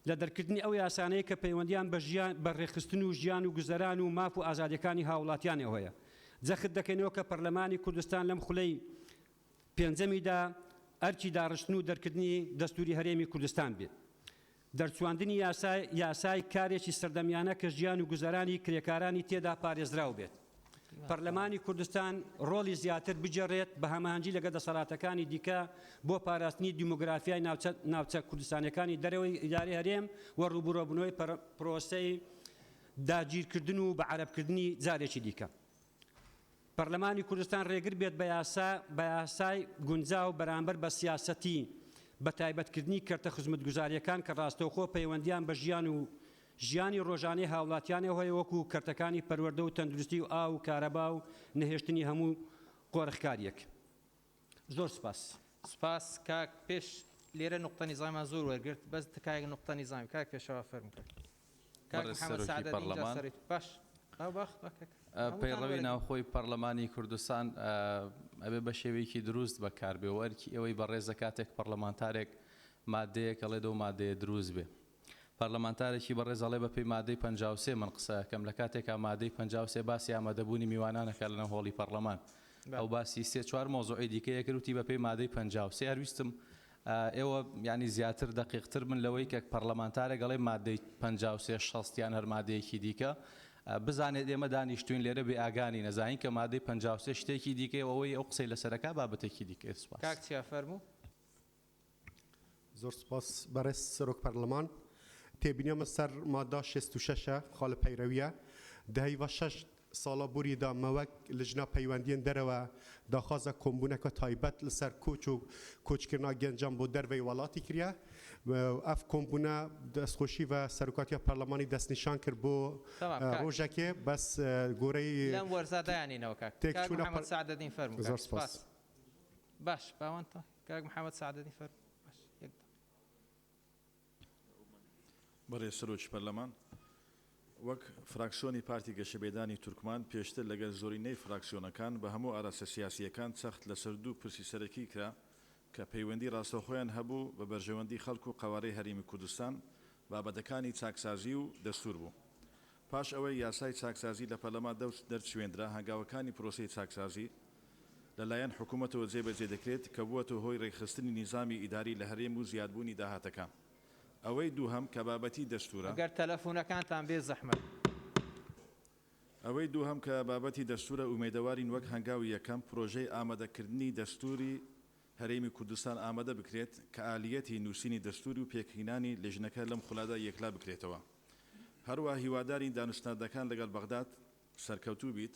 لە دەرکردنی ئەو یاسانەی کە پەیوەندیان بە ژیان بە ڕێکخستن و ژیان و گوزەران و ماف و ئازادیەکانی هاوڵاتیانەوە هەیە جەخت دەکەینەوە کە پەرلەمانی کوردستان لەم خولەی پێنجەمیدا ئەرکی داڕشتن و دەرکردنی دەستوری هەرێمی کوردستان بێت. دەرچواندنی یاسای یاسای کارێکی سەردەمیانە کە ژیان و گوزەرانی کرێکارانی تێدا پارێزراو بێت. پەرلەمانی کوردستان ڕۆڵی زیاتر بگێڕێت بە هەماهەنگی لەگەڵ دەسەڵاتەکانی دیکە بۆ پاراستنی دیمۆگرافیای ناوچە ناوچە کوردستانیەکانی دەرەوەی ئیدارەی هەرێم و ڕووبوڕوبوونەوەی پرۆسەی داگیرکردن و بەعەرەبکردنی جارێکی دیکە. پەرلەمانی کوردستان رێگر بێت بە یاسا بە یاسای گونجاو بەرامبەر بە سیاسەتی بە تایبەتکردنی کەرتە خزمەتگوزارییەکان کە راستەوخۆ پەیوەندیان بە ژیان و ژیانی رۆژانەی هاوڵاتیانەوە هەیە وەکو کەرتەکانی پەروەردە و تەندروستی و ئاو و کارەبا و نەهێشتنی هەموو قۆرخکارییەک. زۆر سوپاس. سوپاس کاک پێش لێرە نوقتە نیزامیمان زۆر وەرگرت بەس تکایەک نوقتە نیزامی کاک پێشەوا فەرموو کاک کاک بەڕێز محمد سەرۆکی سەعدەدین جا پەڕلەمان سەرت باش با باخ با کاک هەمووتان پەیڕەوی وەرەگرن. ناوخۆی پەڕلەمانی کوردستان ئەبێ بە شێوەیەکی دروست بەکار بێ و ئەرکی ئێوەی بەڕێزە کاتێک پەڕلەمانتارێک مادەیەک ئەڵێ دەو مادەیە دروست بێ. پەرلەمانتارێکی بەڕێز ئەڵێ بەپێی مادەی 53 من قسە ئەکەم لە کاتێکا مادەی 53 باسی ئامادەبوونی میوانان ئەکا لەناو هۆڵی پەڕلەمان ئەو باسی سێ چوار مەوزوعی دیکەی ئەکرد وتی بەپێی مادەی 53 هەر ویستم ئێوە یانی زیاتر دەقیقتر بن لەوەی کە پەرلەمانتارێک ئەڵێ مادەی 53 60 یان هەر مادەیەکی دیکە. بزانێت ئێمە دانیشتوین لێرە بێ ئاگا نین ئەزانین کە مادەی 53 شتێکی دیکەیە و ئەوەی ئەو قسەی لەسەرەکا بابەتێکی دیکەیە سوپاس. کاک چیا فەرموو. زۆر سوپاس بەڕێز سەرۆک پەرلەمان. تێبینیا من سەر مادە 66 ە خاڵ پەیرەویە. دە هەیڤا شەش ساڵا بوریدا مە وەک لجنە پەیوەندیەن دەرەوە داخوازە کۆمبوونەکە تایبەت لەسەر کۆچ و کۆچکردنا گەنجان بۆ دەرڤەی وەڵاتی کریە و ئەف کۆمبوونە دەستخۆشی ڤە سەرۆکاتیا پەرلەمانی دەستنیشان کرد بۆ تەمام کاک. ڕۆژەکێ بەس گۆرەی لەم وەرزا دایانینەوە کاک. کاک تێکچوونە محەمەد سەعدەدین فەرموو زۆر کاک. سپاس. سپاس. باش باوەنتە کاک محەمەد سەعدەدین فەرموو باش یەک دەقیقە. بەڕێز سەرۆکی پەرلەمان، وەک فراکسیۆنی پارتی گەشەپێدانی تورکمان پێشتر لەگەل زۆرینەی فراکسیۆنەکان بە هەموو ئاراستە سیاسییەکان چەخت لەسەر دوو پرسی سەرەکی کرا کە پەیوەندی ڕاستەوخۆیان هەبوو بە بەرژەوەندی خەڵک و قەوارەی هەرێمی کوردستان، بابەتەکانی چاکسازی و دەستوور بوو. پاش ئەوەی یاسای چاکسازی لە پەرلەمان دەرچوێندرا هەنگاوەکانی پرۆسەی چاکسازی لە لایەن حکوومەتەوە جێبەجێ دەکرێت کە بووەتە هۆی ڕێکخستنی نیزامی ئیداری لە هەرێم و زیادبوونی داهاتەکان. ئەوەی دووهەم کە بابەتی دەستوورە. گەر تەلەفونەکانتان بێ زەحمەت. ئەوەی دووهەم کە بابەتی دەستوورە ئومێدەوارین وەک هەنگاوی یەکەم پرۆژەی ئامادەکردنی دەستووری هەرێمی کوردستان ئامادە بکرێت کە ئالیەتی نووسینی دەستوور و پێکهینانی لیژنەکە لەم خولادا یەکلا بکرێتەوە. هەروەها هیوادارین دانوستاندنەکان لەگەڵ بەغداد سەرکەوتوو بیت،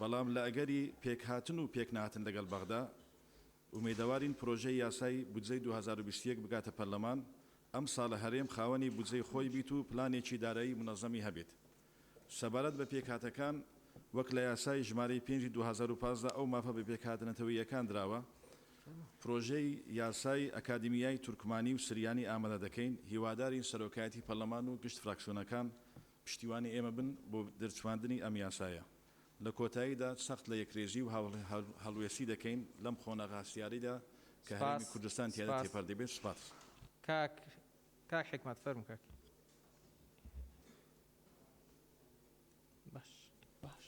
بەڵام لە ئەگەری پێکهاتن و پێکنەهاتن لەگەڵ بەغدا، ئومێدەوارین پرۆژەی یاسای بودجەی 2021 بگاتە پەرلەمان، ئەمساڵە هەرێم خاوەنی بودجەی خۆی بیت و پلانێکی دارایی مونەزەمی هەبێت. سەبارەت بە پێکهاتەکان، وەک لە یاسای ژمارەی پێنجی 2015 ئەو مافە بە پێکهاتە نەتەوەییەکان دراوە، پرۆژەی یاسای ئەکادیمیای تورکمانی و سریانی ئامادە دەکەین، هیوادارین سەرۆکایەتی پەرلەمان و گشت فراکسیۆنەکان پشتیوانی ئێمە بن بۆ دەرچواندنی ئەم یاسایە. لە کۆتاییدا چەخت لە یەکرێزی و هاوهەڵوێستی دەکەین لەم قۆناغە هەستیارەیدا کە سپاس هەرێمی کوردستان تیایدا سپاس تێپەر دەبێت. سپاس. کاک کاک حیکمەت فەرموو کاک. باش باش.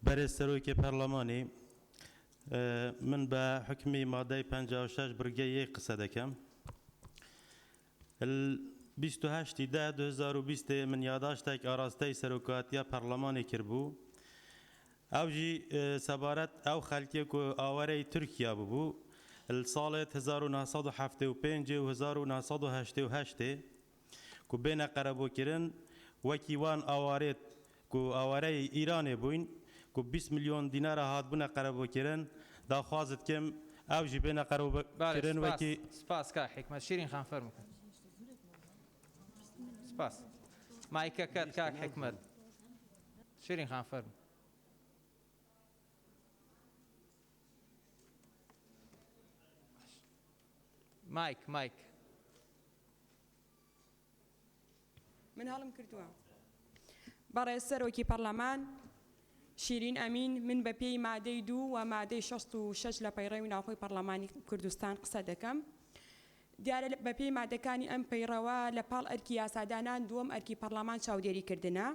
بەرێز سەرۆکی پەرلەمانی، من بە حوکمی مادەی 56 بڕگەی یەک قسە دەکەم. 28 ی دە 2020 من یاداشتێک ئاراستەی سەرۆکایەتیە پەرلەمانی کردبوو. ئەو ژی سەبارەت ئەو خەلکێ کو ئاوارەی تورکیا ببوو ساڵێت 1975 و 1988 کو بێنە قەرەبووکردن وەکی وان ئاوارێت کو ئاوارەی ئیرانێ بووین کو 20 میلیۆن دینارە هاتبوونە قەرەبووکردن داخوازت کەم ئەو ژی بێنە بەڵێ قەرەبووکردن سپاس وەکی سپاس کاک حیکمەت. شیرین خان فەرموو کاک. سپاس. مایکەکەت کاک حیکمەت. شیرین خان فەرموو. مایک مایک. من هەڵم کردووە. بەڕێز سەرۆکی پەڕلەمان، شیرین ئەمین، من بە پێی مادەی دوو و مادەی 66 لە پەیڕەوی ناوخۆی پەڕلەمانی کوردستان قسە دەکەم. دیارە بە پێی مادەکانی ئەم پەیڕەوە لە پاڵ ئەرکی یاسادانان دووەم ئەرکی پەڕلەمان چاودێری کردنە.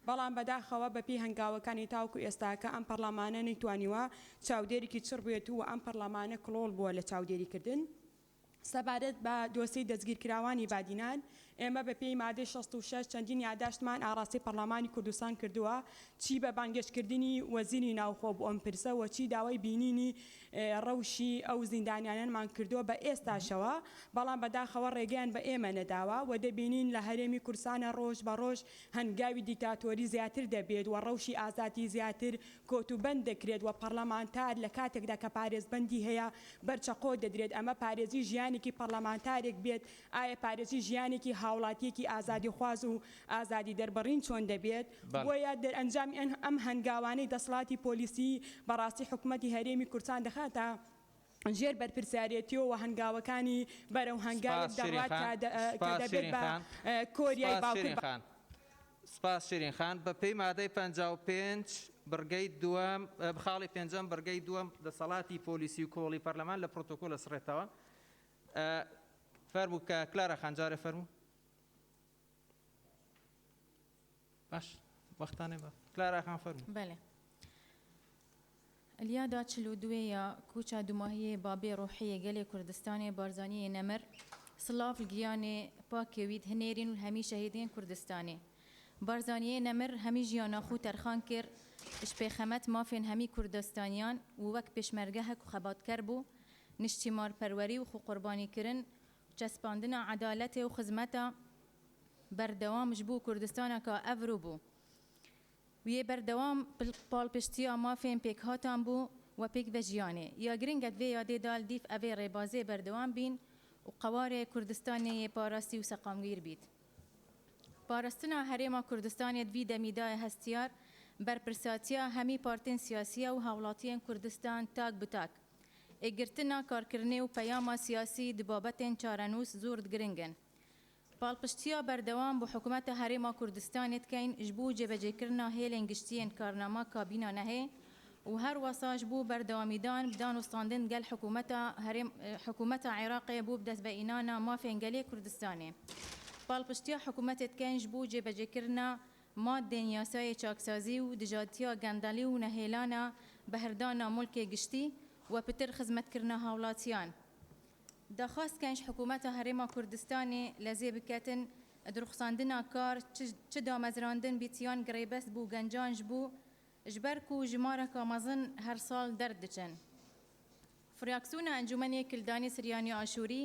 بەڵام بەداخەوە بە پێی هەنگاوەکانی تاوەکو ئێستاکە ئەم پەڕلەمانە نەیتوانیوە چاودێرێکی چڕ بێت و ئەم پەڕلەمانە کڵۆڵ بووە لە چاودێری کردن. سەبارەت بە دۆسیەی دەستگیرکراوانی بادینان، ئێمە بە پێی مادەی 66 چەندین یاداشتمان ئاڕاستەی پەڕلەمانی کوردستان کردووە، چی بە بانگێشتکردنی وەزیری ناوخۆ بۆ ئەم پرسە و چی داوای بینینی ڕەوشی ئەو زیندانیانەمان کردووە بە ئێستاشەوە، بەڵام بەداخەوە ڕێگەیان بە ئێمە نەداوە و دەبینین لە هەرێمی کوردستانە ڕۆژ بە ڕۆژ هەنگاوی دیکتاتۆری زیاتر دەبێت و ڕەوشی ئازادی زیاتر کۆت و بەند دەکرێت و پەڕلەمانتار لە کاتێکدا کە پارێزبەندی هەیە بەر چەقۆ دەدرێت، ئەمە پارێزی ژیانێکی پەڕلەمانتارێک بێت، ئایا پارێزی ژیانێکی هاوڵاتیەکی ئازادیخواز و ئازادی دەربڕین چۆن دەبێت؟ بۆیە دەرئەنجامی ئەم هەنگاوانەی دەسڵاتی پۆلیسی بەڕاستی حکومەتی هەرێمی کوردستان دەخاتە ژێر بەرپرسیارێتیەوە و هەنگاوەکانی بەرەو هەنگاوێک سپاس شیرین دەڕوات خان کە سپاس دەبێت شیرین بە خان کۆریای سپاس باکور. شیرین خان سپاس شیرین خان بە پێی مادەی 55 بڕگەی دووەم خاڵی پێنجەم بڕگەی دووەم دەسەڵاتی پۆلیسی و کۆڵی پەرلەمان لە پرۆتۆکۆل ئەسڕێتەوە. فەرموو کە کلارا خان جارێ فەرموو. باش وەختانێ بە کلارا خان فەرموو. بەلێ. الیادا 42 یا کوچا دوماهیێ بابێ ڕۆحیێ گەلێ کوردستانێ بارزانیێ نەمر سڵاڤ ل گیانێ پاکێ وی دهنێرین و ل هەمی شەهیدێن کوردستانێ. بارزانیێ نەمر هەمی ژیانا خو تەرخان کر ژ پێخەمەت مافێن هەمی کوردستانیان و وەک پێشمەرگەهەک و خەباتکەر بوو نیشتیمارپەروەری و خوقوربانیکرن و چەسپاندنا عەدالەتێ و خزمەتا بەردەوام ژ بوو کوردستانەکا ئەڤرو بوو ویێ بەردەوام پاڵپشتیا مافێن پێکهاتان بوو و پێکڤە ژیانێ. یا گرنگە دڤێ یادێ دا لدیف ئەڤێ ڕێبازێ بەردەوام بین و قەوارێ کوردستانێ یێ پاراستی و سەقامگیر بیت. پارستنا هەرێما کوردستانێ دڤی دەمیدایە هەستیار بەرپرساتیا هەمی پارتێن سیاسیە و هاوڵاتیێن کوردستان تاک ب تاک. ئێکگرتنا کارکرنێ و پەیاما سیاسی د بابەتێن چارەنووس زۆر گرنگن. پاڵپشتیا بەردەوام بۆ حکومەتا هەرێما کوردستانێ دکەین ژ بۆ جێبەجێکردنا هێلێن گشتیێن کارنامە کابینا نەهێ و هەروەسا ژ بۆ بەردەوامیدان ب دانوستاندن گەل حکومەتا هەرێم حکومەتا عێراقێ بۆ بدەستڤەئینانا مافێن گەلێ کوردستانێ. پاڵپشتیا حکومەتێ دکەین ژ بۆ جێبەجێکردنا ماددێن یاسایێ چاکسازی و دژاتیا گەندەڵی و نەهێلانا بەهردانا موڵکێ گشتی و پتر خزمەتکردنا هاوڵاتیان. داخواز دکەین ژ حکومەتا هەرێما کوردستانێ لەزێ بکەتن د ڕوخساندنا کار چ دامەزراندن بیت یان گڕێبەست بوو گەنجان ژ بوو ژ بەر کو ژمارەکا مەزن هەر ساڵ دەردچن. فراکسیۆنا ئەنجومەنێ کلدانی سریانی ئاشووری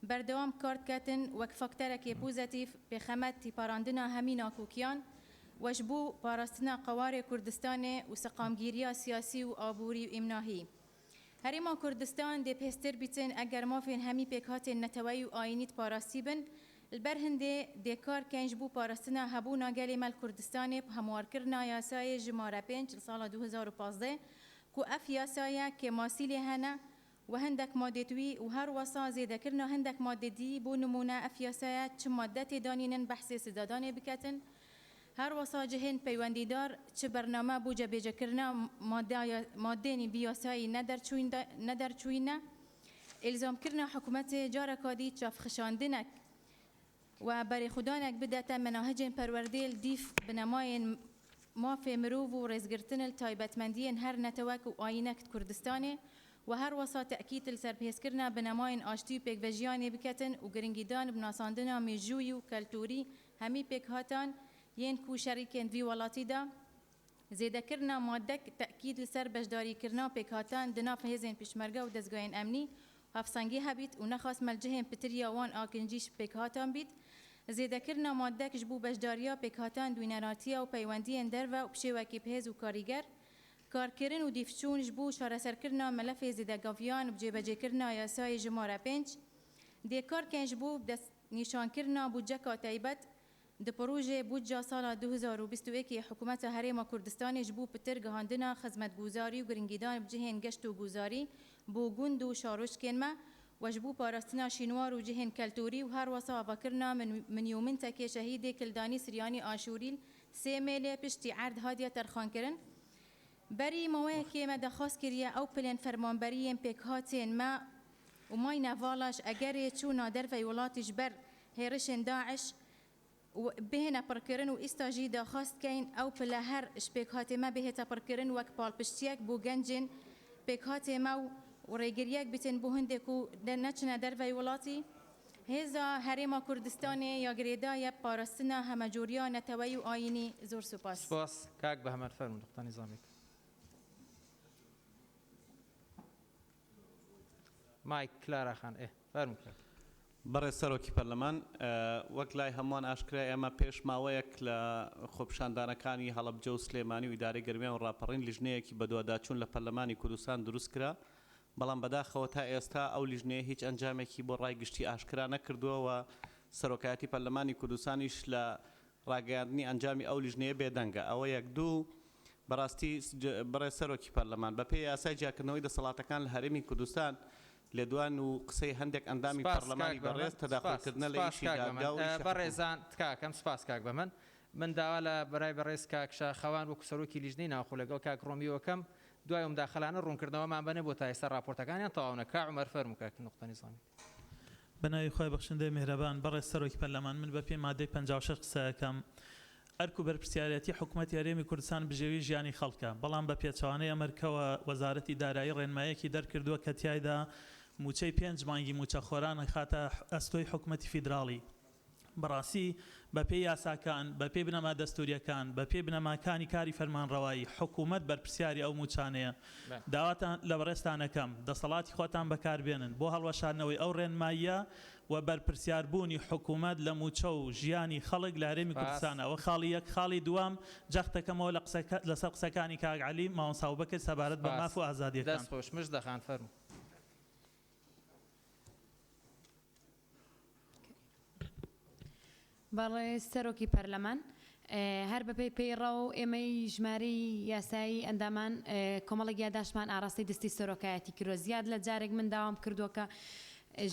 بەردەوام کار دکەتن وەک فاکتەرەکێ پوزەتیڤ پێخەمەت تیپەڕاندنا هەمی ناکوکیان و ژ بوو پاراستنا قەوارێ کوردستانێ و سەقامگیریا سیاسی و ئابووری و ئیمناهی هەرێما کوردستان دێ پێستر بیتن ئەگەر مافێن هەمی پێکهاتێن نەتەوەیی و ئایینیت پاراستی بن لبەر هندێ دێ کار کەین ژ بوو پارستنا هەبوونا گەلێ مە ل کوردستانێ پ هەموارکرنا یاسایێ ژمارە 5 ل ساڵا 2015 کو ئەف یاسایە کێماسی لێ هەنە و هندەک مادێت وی و هەروەسا زێدەکرنا هندەک مادێ دی بۆ نموونە ئەف یاسایە چ ماددە تێ دانینن بەحسێ سزادانێ بکەتن هەروەسا جهێن پەیوەندیدار چ بەرنامە بۆ جەبێجەکرنا ماددێنی ڤی یاسایی نەدەرچووینە، ئیلزامکرنا حکومەتێ جارەکا دی چاڤخشاندنەک و بەرێخودانەک بدەتە مەناهجێن پەروەردێ لدیف بنەمایێن مافێ مروڤ و ڕێزگرتن ل تایبەتمەندیێن هەر نەتەوەک و ئایینەک کوردستانێ و هەروەسا تەئکید ل سەر بهێزکرنا بنەمایێن ئاشتی و پێکڤەژیانێ بکەتن و گرنگیدان بناساندنا مێژووی و کەلتووری هەمی پێکهاتان yên ku şerîkên di vî welatî de zêdekirina madek tekîd li ser beşdarîkirina pêkhatan di nav hêzên pêşmerge û dezgayên emnî hevsengî hebît û nexwest melcihên pitiriya wan a kincî ji pêkhatan bît zêdekirina madek ji bo beşdariya pêkhatan dwîneratiya û peywendiyên derve û bi şêwekî bihêz û karîger karkirin û dîvçûn ji bo çareserkirina melefê zêdegaviyan bi cêbecêkirina yasayê jimare 5 dê karkên ji bo Nîşankirina bûdceka taybet di projeyê bûdca sala 2021 ê Hikûmeta Herêma Kurdistanê ji bo pitir gihandina xizmetguzarî û giringîdan bi cihên geşt û guzarî bo gund û şaroçkên me we ji bo parastina şînwar û cihên keltûrî û her wesa avakirina minyûmintekê şehîdê Kildanî Siryanî Aşûrî li Sêmêlê piştî erd hatiye terxankirin Berî maweyekê me daxwaz kiriye ew pilên fermanberiyên pêkhatên me û mayne vala ji egerê çûna dervey welatî ji ber hêrişên daiş û bihêne pirkirin û îsta jî daxwaz dikeyn ew pile her ji pêkhatê me bihête pirkirin wek palpiştiyek bo gencên pêkhatê me û rêgiriyek bitin bo hindê ku neçine dervey welatî. Hêza Herêma Kurdistanê ya girêdaye bi parastina hemecoriya neteweyî û ayînî zor supas. Spas kak Behmen fermû nuqta nîzamîk. مایک کلارا خان ئێ فەرموو کاک. بەڕێز سەرۆکی پەرلەمان، وەک لای هەمووان ئاشکرایە ئێمە پێش ماوەیەک لە خۆپیشاندانەکانی هەڵەبجە و سلێمانی و ئیدارەی گەرمیان و ڕاپەڕین لیژنەیەکی بەدواداچوون لە پەرلەمانی کوردستان دروستکرا، بەڵام بەداخەوە تا ئێستا ئەو لیژنەیە هیچ ئەنجامێکی بۆ ڕای گشتی ئاشکرا نەکردووە و سەرۆکایەتی پەرلەمانی کوردستانیش لە ڕاگەیاندنی ئەنجامی ئەو لیژنەیە بێدەنگە. ئەوە یەک. دوو، بەڕاستی بەڕێز سەرۆکی پەرلەمان، بەپێی یاسای جیاکردنەوەی دەسەڵاتەکان لە هەرێمی کوردستان، لێدوان و قسەی هەندێک ئەندامی سپاس کاک پەرلەمانی بەهمەن، بەڕێز سپاس، تەداخولکردنە لە سپاس ئیشی کاک دادگا بەهمەن. و ئیشی حکومەت. بەڕێزان تکاکەم، سپاس کاک بەهمەن. من داوا لە برای بەڕێز کاک شاخەوان وەکو سەرۆکی لیژنەی ناوخۆ لەگەڵ کاک ڕۆمیۆ ئەکەم دوای ئەو مداخەلانە ڕوونکردنەوەمان بەنێ بۆ تا ئێستا ڕاپۆرتەکانیان تەواو نە کا عومەر فەرموو کاک نوقتە نیزامی. بەناوی خوای بەخشندەی میهرەبان بەڕێز سەرۆکی پەرلەمان من بە پێی مادەی 56 قسە ئەکەم ئەرک و بەرپرسیارێتی حکومەتی هەرێمی کوردستان بژێوی ژیانی خەڵکە بەڵام بە پێچەوانەی ئەمەرکەوە وەزارەتی دارایی ڕێنمایەکی دەرکردووە کە تیایدا مووچەی پێنج مانگی مووچەخۆران ئەخاتە ئەستۆی حکومەتی فیدراڵی. بەڕاستی بەپێی یاساکان، بەپێی بنەما دەستوورییەکان، بەپێی بنەماکانی کاری فەرمانڕەوایی، حکوومەت بەرپرسیاری ئەو مووچانەیە. داواتان لە بەڕێزتان ئەکەم دەسەڵاتی خۆتان بەکاربێنن بۆ هەڵوەشاندنەوەی ئەو ڕێنماییە و بەرپرسیاربوونی حکوومەت لە مووچە و ژیانی خەڵک لە هەرێمی سپاس. کوردستان. ئەوە خاڵی یەک. خاڵی دووەم، جەخت دەکەمەوە لە قسەکە لەسەر قسەکانی کاک عەلی، مامۆستا ئەبوبەکر سەبارەت بە سپاس. ماف و ئازادییەکان. دەست خۆش. مژدە خان فەرموو. بەڕێز سەرۆکی پەرلەمان، هەر بەپێی پەیڕەو ئێمەی ژمارەی یاسایی ئەندامان کۆمەڵێک یاداشتمان ئاراستەی دەستەی سەرۆکایەتی کردوە، زیاد لە جارێک من داوام کردوە کە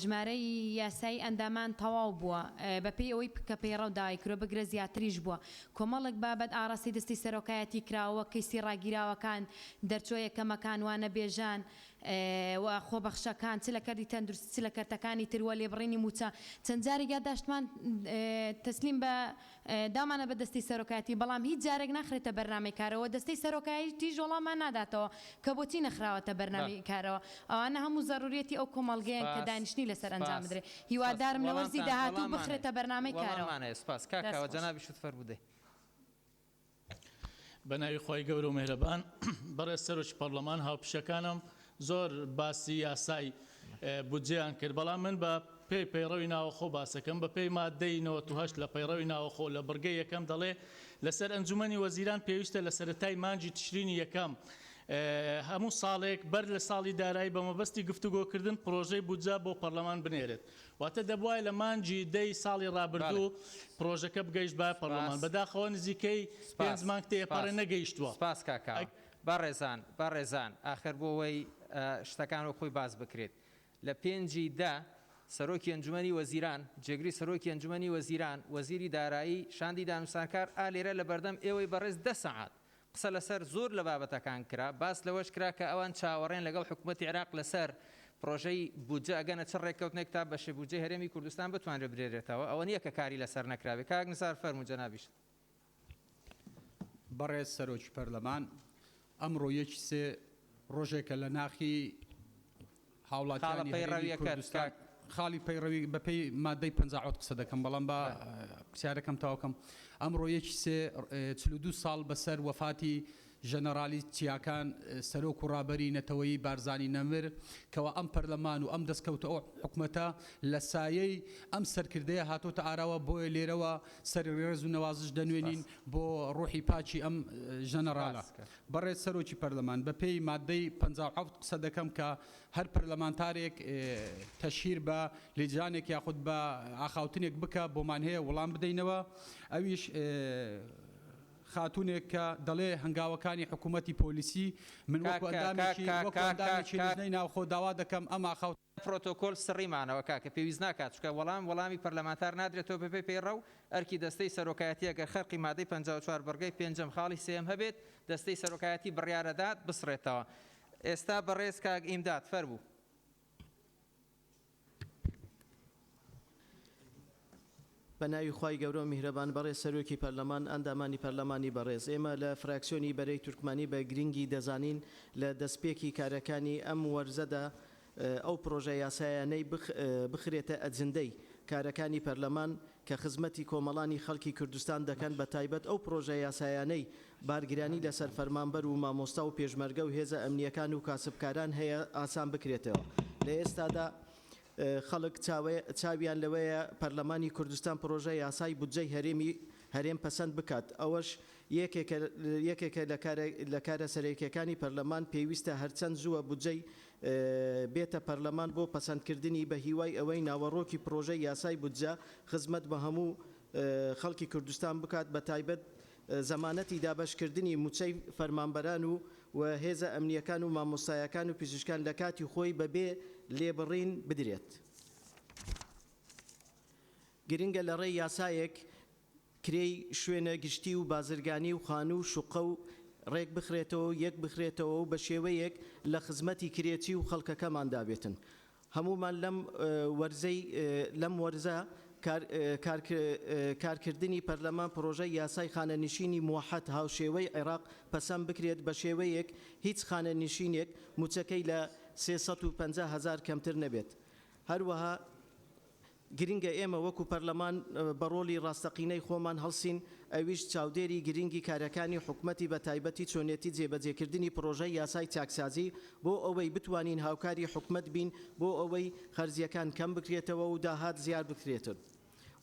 ژمارەی یاسایی ئەندامان تەواو بووە بەپێی ئەوەی کە پەیڕەو داوای کردوە بگرە زیاتریش بووە، کۆمەڵێک بابەت ئاراستەی دەستەی سەرۆکایەتی کراوە وەک کەیسی ڕاگیراوەکان، دەرچوە یەکەمەکان، وانەبێژان، و خۆبەخشەکان چ لە کەرتی تەندروستی چ لە کەرتەکانی تر و لێبڕینی مووچە چەند جارێک یادداشتمان تەسلیم بە داومانە بە دەستەی سەرۆکایەتی بەڵام هیچ جارێک ناخرێتە بەرنامەی کارەوە دەستەی سەرۆکایەتیش وەڵاممان ناداتەوە کە بۆچی نەخراوەتە بەرنامەی کارەوە ئەوانە هەموو زەروریەتی ئەو کۆمەڵگەیەن کە سپاس دانیشتنی لەسەر ئەنجام سپاس بدرێ سپاس هیوادارم لە وەرزی وەڵامتان داهاتوو وەڵاممان هەیە بخرێتە بەرنامەی کارەوە وەڵاممان هەیە سپاس کاک دەست کاوە خۆش. جەنابیشت فەرموودەی. بە ناوی خوای گەورە و میهرەبان. بەڕێز سەرۆکی پەڕلەمان هاوپیشەکانم زۆر باسی یاسای بودجەیان کرد بەڵام من بە پێی پەیڕەوی ناوەخۆ باسەکەم بە پێی مادەی 98 لە پەیڕەوی ناوەخۆ لە بڕگەی یەکەم دەڵێ لەسەر ئەنجومەنی وەزیران پێویستە لە سەرەتای مانگی تشرینی یەکەم هەموو ساڵێک بەر لە ساڵی دارایی بە مەبەستی گفتوگۆکردن پڕۆژەی بودجە بۆ پەڕلەمان بنێرێت واتە دەبوایە لە مانگی دەی ساڵی ڕابردوو پڕۆژەکە بگەیشتبایە پەڕلەمان، بەداخەوە نزیکەی پێنج مانگ تێپەڕێ نەگەیشتووە. سپاس کاک کاوە. بەڕێزان بەڕێزان ئاخر بۆ ئەوەی شتەکان وەک خۆی باس بکرێت لە پێنجی دە سەرۆکی ئەنجومەنی وەزیران، جێگری سەرۆکی ئەنجومەنی وەزیران، وەزیری دارایی، شاندی دانوستانکار ئا لێرە لە بەردەم ئێوەی بەڕێز دە سەعات قسە لەسەر زۆر لە بابەتەکان کرا، باس لەوەش کرا کە ئەوان چاوەڕێن لەگەڵ حکومەتی عێراق لەسەر پرۆژەی بودجە ئەگەنە چ ڕێککەوتنێک تا بەشێ بودجەی هەرێمی کوردستان بتوانرێت برێرێتەوە، ئەوە نییە کە کاری لەسەر نەکرابێ. کاک نزار فەرموو جەنابیشت. بەڕێز سەرۆکی پەرلەمان، ئەمڕۆ یەکی سێ ڕۆژێکە لە ناخی خاڵە هاوڵاتیانی هەرێمی پەیڕەویەکەت کوردستان کاک. خاڵی پەیڕەوی بەپێی مادەی 57 قسە دەکەم بەڵام با پرسیارەکەم تەواو کەم ئەمڕۆ یەکی سێ 42 ساڵ بەسەر وەفاتی ژەنەڕالی چیاکان سەرۆک و ڕابەری نەتەوەیی بارزانی نەمر کەوا ئەم پەرلەمان و ئەم دەستکەوتە ئەو حکومەتە لە سایەی ئەم سەرکردەیە هاتۆتە ئاراوە بۆیە لێرەوە سەری ڕێز و نەوازش دەنوێنین بۆ ڕوحی پاکی ئەم ژەنەڕالە. بەڕێز سەرۆکی پەرلەمان بە پێی ماددەی 57 قسە دەکەم کە هەر پەرلەمانتارێک تەشهیر بە لیجانێک یاخود بە ئاخاوتنێک بکا بۆمان هەیە وڵام بدەینەوە ئەویش خاتوونێک کە دەڵێ هەنگاوەکانی حکوومەتی پۆلیسی من وەکو ئەندامێکی وەکو ئەندامێکی لیژنەی ناوخۆ داوا دەکەم ئەم ئاخاوتنە پرۆتۆکۆل سڕیمانەوە کاکە پێویست ناکات چونکە وەڵام وەڵامی پەرلەمانتار نادرێتەوە بەپێی پەیڕەو ئەرکی دەستەی سەرۆکایەتیە گەر خەرقی مادەی 54 بڕگەی پێنجەم خاڵی سێیەم هەبێت دەستەی سەرۆکایەتی بڕیارەدات بسڕێتەوە ئێستا بەڕێز کاک ئیمداد فەرموو. بە ناوی خوای گەورە و میهرەبان بەڕێز سەرۆکی پەرلەمان، ئەندامانی پەرلەمانی بەڕێز، ئێمە لە فراکسیۆنی بەرەی تورکمانی بە گرنگی دەزانین لە دەستپێکی کارەکانی ئەم وەرزەدا ئەو پرۆژە یاسایانەی بخرێتە ئەجندەی کارەکانی پەرلەمان کە خزمەتی کۆمەڵانی خەڵکی کوردستان دەکەن بە تایبەت ئەو پرۆژە یاسایانەی بارگرانی لەسەر فەرمانبەر و مامۆستا و پێشمەرگە و هێزە ئەمنییەکان و کاسبکاران هەیە ئاسان بکرێتەوە لە ئێستادا خەڵک چاویان لەوەیە پەرلەمانی کوردستان پرۆژە یاسای بودجەی هەرێمی هەرێم پەسەند بکات ئەوەش یەکێکە یەکێکە لە کارە سەرەکیەکانی پەرلەمان پێویستە هەرچەند زووە بودجەی بێتە پەرلەمان بۆ پەسەندکردنی بە هیوای ئەوەی ناوەڕۆکی پرۆژەی یاسای بودجە خزمەت بە هەموو خەڵکی کوردستان بکات بە تایبەت زەمانەتی دابەشکردنی موچەی فەرمانبەران و و هێزە ئەمنییەکان و مامۆستایەکان و پزیشکان لە کاتی خۆی بەبێ لێبڕین بدرێت. گرنگە لە ڕێی یاسایەک کرێی شوێنە گشتی و بازرگانی و خانوو و شوقە و ڕێک بخرێتەوە و یەک بخرێتەوە و بە شێوەیەک لە خزمەتی کرێچی و خەڵکەکەماندا بێتن. هەموومان لەم وەرزەی لەم وەرزە کارکردنی پەرلەمان پرۆژەی یاسای خانەنشینی موەحەد هاوشێوەی عێراق پەسەند بکرێت بەشێوەیەک هیچ خانەنشینێک موچەکەی لە. 350 هەزار کەمتر نەبێت. هەروەها گرنگە ئێمە وەکو پەرلەمان بە ڕۆڵی ڕاستەقینەی خۆمان هەڵسین ئەویش چاودێری گرنگی کارەکانی حکومەتی بە تایبەتی چۆنێتی جێبەجێکردنی پڕۆژەی یاسای چاکسازی بۆ ئەوەی بتوانین هاوکاری حکومەت بین بۆ ئەوەی خەرجیەکان کەم بکرێتەوە و داهات زیاد بکرێتن.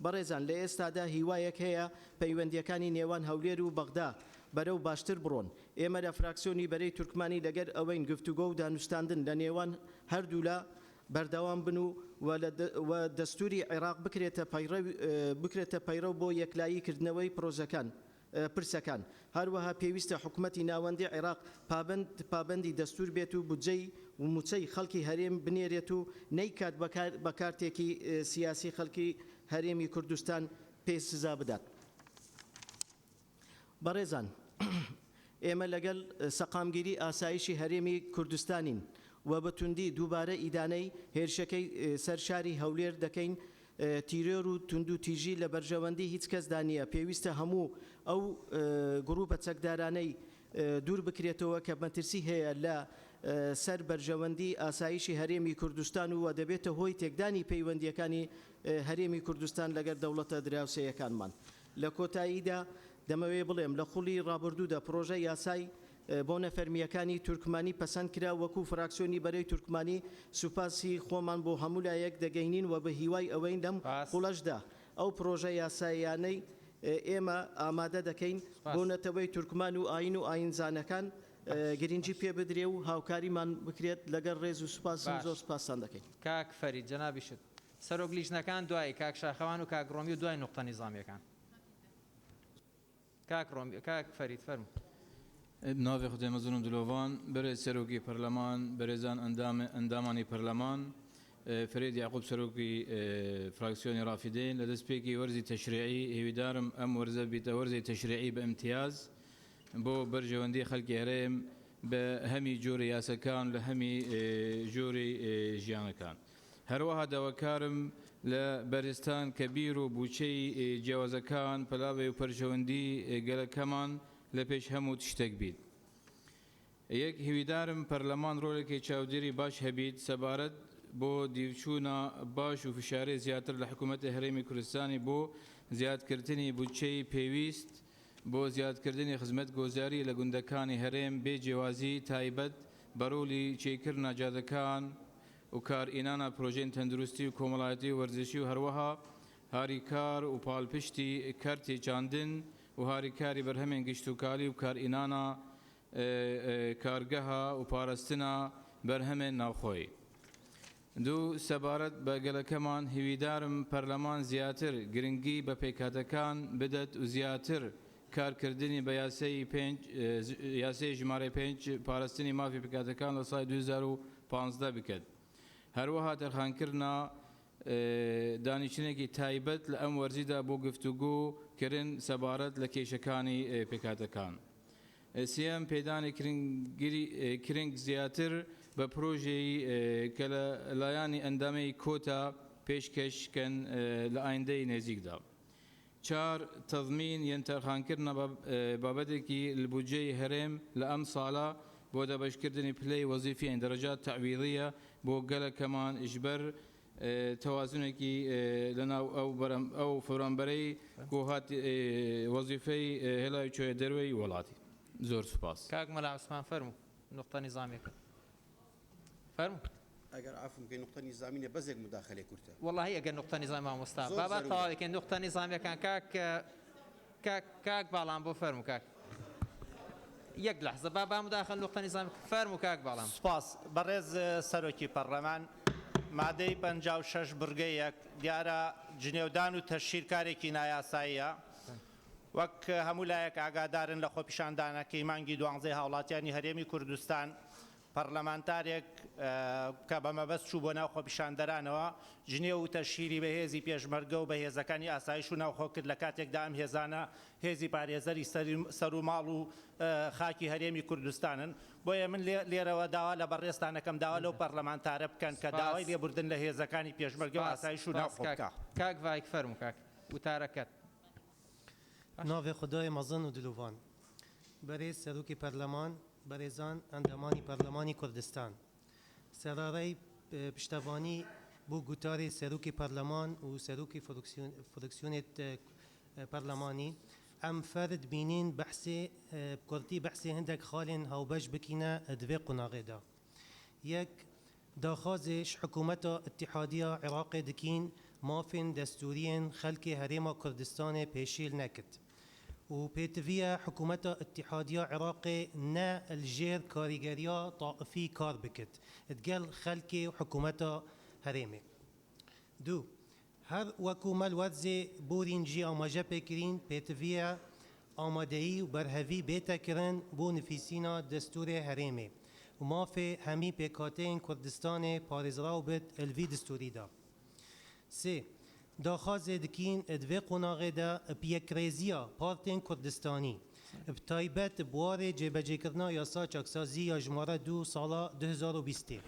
بەڕێزان لە ئێستادا هیوایەک هەیە پەیوەندیەکانی نێوان هەولێر و بەغدا بەرەو باشتر بڕۆن، ئێمە لە فراکسیۆنی بەرەی تورکمانی لەگەر ئەوەین گفتوگۆ و دانوستاندن لە نێوان هەردوولا بەردەوام بن و و دەستوری عێراق بکرێتە بکرێتە پەیڕەو بۆ یەکلایی کردنەوەی پرۆژەکان پرسەکان. هەروەها پێویستە حکومەتی ناوەندی عێراق پابەند پابەندی دەستور بێت و بودجەی و موچەی خەڵکی هەرێم بنێرێت و نەیکات بە کارتێکی سیاسی خەڵکی هەرێمی کوردستان پێ سزا بدات. بەڕێزان ئێمە لەگەل سەقامگیری ئاسایشی هەرێمی کوردستانین و بە توندی دووبارە ئیدانەی هێرشەکەی سەر شاری هەولێر دەکەین، تیرۆر و توندوتیژی لە بەرژەوەندی هیچ کەسدا نییە، پێویستە هەموو ئەو گروپە چەکدارانەی دوور بکرێتەوە کە مەترسی هەیە لە سەر بەرژەوەندی ئاسایشی هەرێمی کوردستان و دەبێتە هۆی تێکدانی پەیوەندییەکانی هەرێمی کوردستان لەگەر دەوڵەتە دراوسێیەکانمان. لە کۆتاییدا دەمەوێ بڵێم لە خوڵی ڕابردوودا پڕۆژە یاسای بۆنە فەرمییەکانی تورکمانی پەسەند کرا، وەکوو فراکسیۆنی بەرەی تورکمانی سوپاسی خۆمان بۆ هەموو لایەک دەگەینین و بە هیوای ئەوەین لەم خوڵەشدا ئەو پڕۆژە یاسایانەی ئێمە ئامادە دەکەین بۆ نەتەوەی تورکمان و ئایین و ئایینزانەکان گرینگی پێ بدرێ و هاوکاریمان بکرێت لەگەڵ ڕێز و سوپاسم زۆر سوپاستان دەکەین. کاک فەرید جەنابیشت سەرۆک لیژنەکان دوایی کاک شاخەوان و کاک ڕۆمی و دوای نوقتە نیزامیەکان. کاک ڕۆمی کاک فەرید فەرموو. بناوێ خودێ مەزن و دلۆڤان، بەرێز سەرۆکی پەرلەمان، بەرێزان ئەندام ئەندامانی پەرلەمان، فەرید یەعقوب سەرۆکی فراکسیۆنی ڕافیدەین، لە دەستپێکی وەرزی تەشریعی هیویدارم ئەم وەرزە بیتە وەرزی تەشریعی بە ئیمتیاز بۆ بەرژەوەندی خەلکی هەرێم بە هەمی جۆری یاسەکان لە هەمی جۆری ژیانەکان. هەروەها داواکارم لە بەرێزتان کە بیر و بوچەی جیاوازەکان پەلاوێ و پەرژەوەندی گەلەکەمان لە پێش هەموو تشتێک بیت. یەک هیویدارم پەرلەمان رۆلێکی چاودێری باش هەبیت سەبارەت بۆ دیوچوونا باش و فشارێ زیاتر لە حکوومەتی هەرێمی کوردستانی بۆ زیادکردنی بودچەی پێویست بۆ زیادکردنی خزمەتگۆزاری لە گوندەکانی هەرێم بێ جیوازی تایبەت بە رۆلی چێکردنا جادەکان و کارئینانا پرۆژەین تەندروستی و کۆمەڵایەتی و وەرزشی و هەروەها هاریکار و پاڵپشتی کەرتی چاندن و هاریکاری بەرهەمێن گشتوکالی و کارئینانا کارگەها و پارستنا بەرهەمێن ناوخۆیی. دوو، سەبارەت بە گەلەکەمان هیویدارم پەرلەمان زیاتر گرنگی بە پێکهاتەکان بدەت و زیاتر کارکردنی بە یاسای پێنج یاسای ژمارەی پێنج پاراستنی مافی پێکهاتەکان لە ساڵی 2015 بکەت. هەروەها تەرخانکردنا دانیشتنێکی تایبەت لە ئەم وەرزیدا بۆ گفتوگۆ کرن سەبارەت لە کێشەکانی پێکهاتەکان. سێیەم، پێدانی کرنگ زیاتر بە پرۆژەی کە لە لایانی ئەندامەی کۆتا پێشکەش کەن لە ئایندەی نێزیکدا. چار، تەزمین یان تەرخانکردنە بابەتێکی لە بودجەی هەرێم لە ئەم ساڵە بۆ دابەشکردنی پلەی وەزیفی یان دەرەجات تەعویضیە بۆ گەلەکەمان ژبەر تەوازنێکی لەناو ئەو بەرەم ئەو فەرمانبەرەی کو هات وەزیفەی هێلاوی چۆیە دەروەی وەڵاتی. زۆر سوپاس. کاک مەلا عوسمان فەرموو نوقتە نیزامیەکە فەرموو. ئەگەر عەفوم بکەی نوقتە نیزامی نیە بەس یەک موداخەلەی کورتە. وەڵاهی ئەگەر نوقتە نیزامی مامۆستا زۆر با با زەرورە. تەواوی کەین نوقتە نیزامیەکان کاک کاک کاک باڵام بۆ فەرموو کاک یەک لەحزە با با موداخەل نوقتە نیزامی فەرموو کاک باڵام. سوپاس. بەڕێز سەرۆکی پەڕلەمان، مادەی 56 بڕگەی یەک، دیارە جنێودان و تەشهیر کارێکی نایاساییە. وەک هەموو لایەک ئاگادارن لە خۆپیشاندانەکەی مانگی دوانزەی هاوڵاتیانی هەرێمی کوردستان پەڕلەمانتارێک کە بە مەبەست چوو بۆ ناو خۆپیشاندەرانەوە جنێو و تەشهیری بە هێزی پێشمەرگە و بە هێزەکانی ئاسایش و ناوخۆ کرد لە کاتێکدا ئەم هێزانە هێزی پارێزەری سەر و ماڵ و خاکی هەرێمی کوردستانن بۆیە من لێرەوە داوا لە بەڕێزتان ئەکەم داوا لەو پەڕلەمانتارە بکەن کە داوای لێبوردن لە هێزەکانی پێشمەرگە و ئاسایش و ناوخۆ بکا. کاک ڤایک فەرموو کاک وتارەکەت. ناوێ خودای مەزن و دلۆڤان. بەرێز سەرۆکی پەرلەمان، بەرێزان ئەندامانی پەرلەمانی کوردستان. سەرارەی پشتەڤانی بۆ گوتاری سەرۆکی پەرلەمان و سەرۆکی فرکسیۆنێت پەرلەمانی ئەم فەرد بینین بەحسێ بکورتی بەحسێ هندێک خاڵێن هاوبەش بکینە دوێ قوناغێدا. یەک، داخوازێ ژ حکوومەتا ئیتیحادییا عێراقێ دکین مافێن دەستووریێن خەلکێ هەرێما کوردستانێ پێشێل نەکت و پێتڤییە حکوومەتا ئیتیحادییا عێراقێ نە ل ژێر کاریگەریا تائفی کار بکت دگەل خەلکێ و حکوومەتا هەرێمێ. دوو، هەر وەکوو مە ل وەرزێ بورین ژی ئاماژە پێ کرین پێتڤییە ئامادەیی و بەرهەڤی بێتە کرن بۆ نفیسینا دەستوورێ هەرێمێ و مافێ هەمی پێکهاتەیێن کوردستانێ پارێزراو بت ل ڤی دستووریدا. سێ، داخوازێ دکین د ڤێ قۆناغێدا ب یەکڕێزیا پارتێن کوردستانی ب تایبەت بوارێ جێبەجێکردنا یاسا چاکسازی یا ژمارە دوو ساڵا 2020 ێ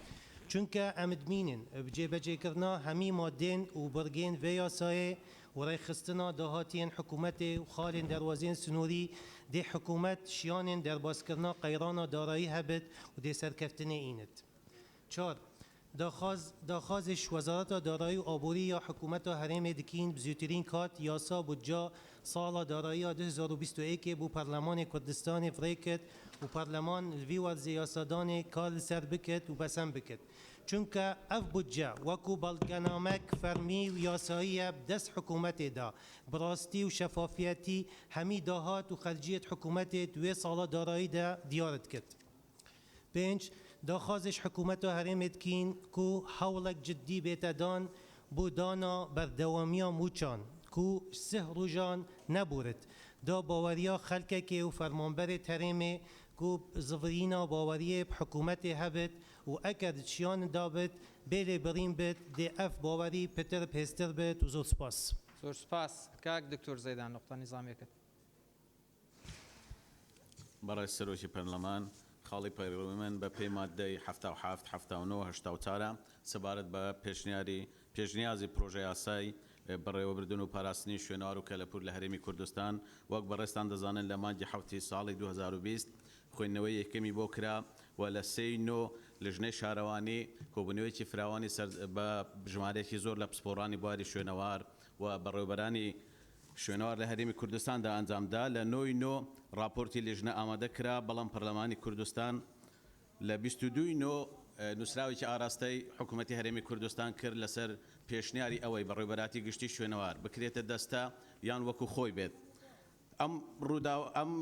چونکە ئەم دمینن ب جێبەجێکردنا هەمی مادێن و بڕگێن ڤێ یاسایێ و ڕێکخستنا داهاتیێن حکوومەتێ و خالێن دەروازێن سنووری دێ حکوومەت شیانێن دەربازکردنا قەیرانا دارایی هەبت و دێ سەرکەفتنێ ئینت. چار، داخواز داخوازێ ژ وەزارەتا دارایی و ئابووری یا حکوومەتا هەرێمێ دکین ب زووترین کات یاسا بودجا ساڵا داراییا 2021 ێ بۆ پەرلەمانێ کوردستانێ ڤڕێ کت و پەرلەمان ل ڤی وەرزێ یاسادانێ کار ل سەر بکت و پەسەن بکت چونکە ئەڤ بودجە وەکوو بەڵگەنامەک فەرمی و یاساییە ب دەست حکوومەتێدا ب ڕاستی و شەفافیەتی هەمی داهات و خەرجیێت حکوومەتێ د وێ ساڵا داراییدا دیارت کت. پێنج، داخوازێ ژ حکوومەتا هەرێمێ دکین کو هەوڵەک جدی بێتە دان بۆ دانا بەردەوامییا مووچان کو سه ڕووژان نەبورت دا باوەریا خەلکەکێ و فەرمانبەرێت هەرێمێ کو زڤرینا باوەریێ ب حکوومەتێ هەبت و ئەکەر د شیان دابت بێ لێبڕین بت دێ ئەڤ باوەری پتر بهێزتر بت و زۆر سپاس. زۆر سپاس کاک دکتۆر زەیدان نوقتە نیزامیەکەت. بەڕێز سەرۆکی پەرلەمان، خاڵی پەیڕەوی من بە پێی ماددەی 77، 79، 84 ە سەبارەت بە پێشنیاری پێشنیازی پڕۆژەیاسای بەڕێوەبردن و پاراستنی شوێنەوار و کەلەپوور لە هەرێمی کوردستان، وەک بەڕێزتان دەزانن لە مانگی حەوتی ساڵی 2020 خوێندنەوەی یەکەمی بۆ کرا و لە سێی نۆ لژنەی شارەوانی کۆبوونەوەیەکی فراوانی سەر بە ژمارەیەکی زۆر لە پسپۆڕانی بواری شوێنەوار و بەڕێوەبەرانی شوێنەوار لە هەرێمی کوردستاندا ئەنجامدا، لە نۆ ی نۆ ڕاپۆرتی لیژنە ئامادە کرا، بەڵام پەرلەمانی کوردستان لە 22 ی نۆ نووسراوێکی ئاراستەی حکوومەتی هەرێمی کوردستان کرد لەسەر پێشنیاری ئەوەی بەڕێوەبەراتی گشتی شوێنەوار بکرێتە دەستە یان وەکو خۆی بێت. ئەم ڕووداو ئەم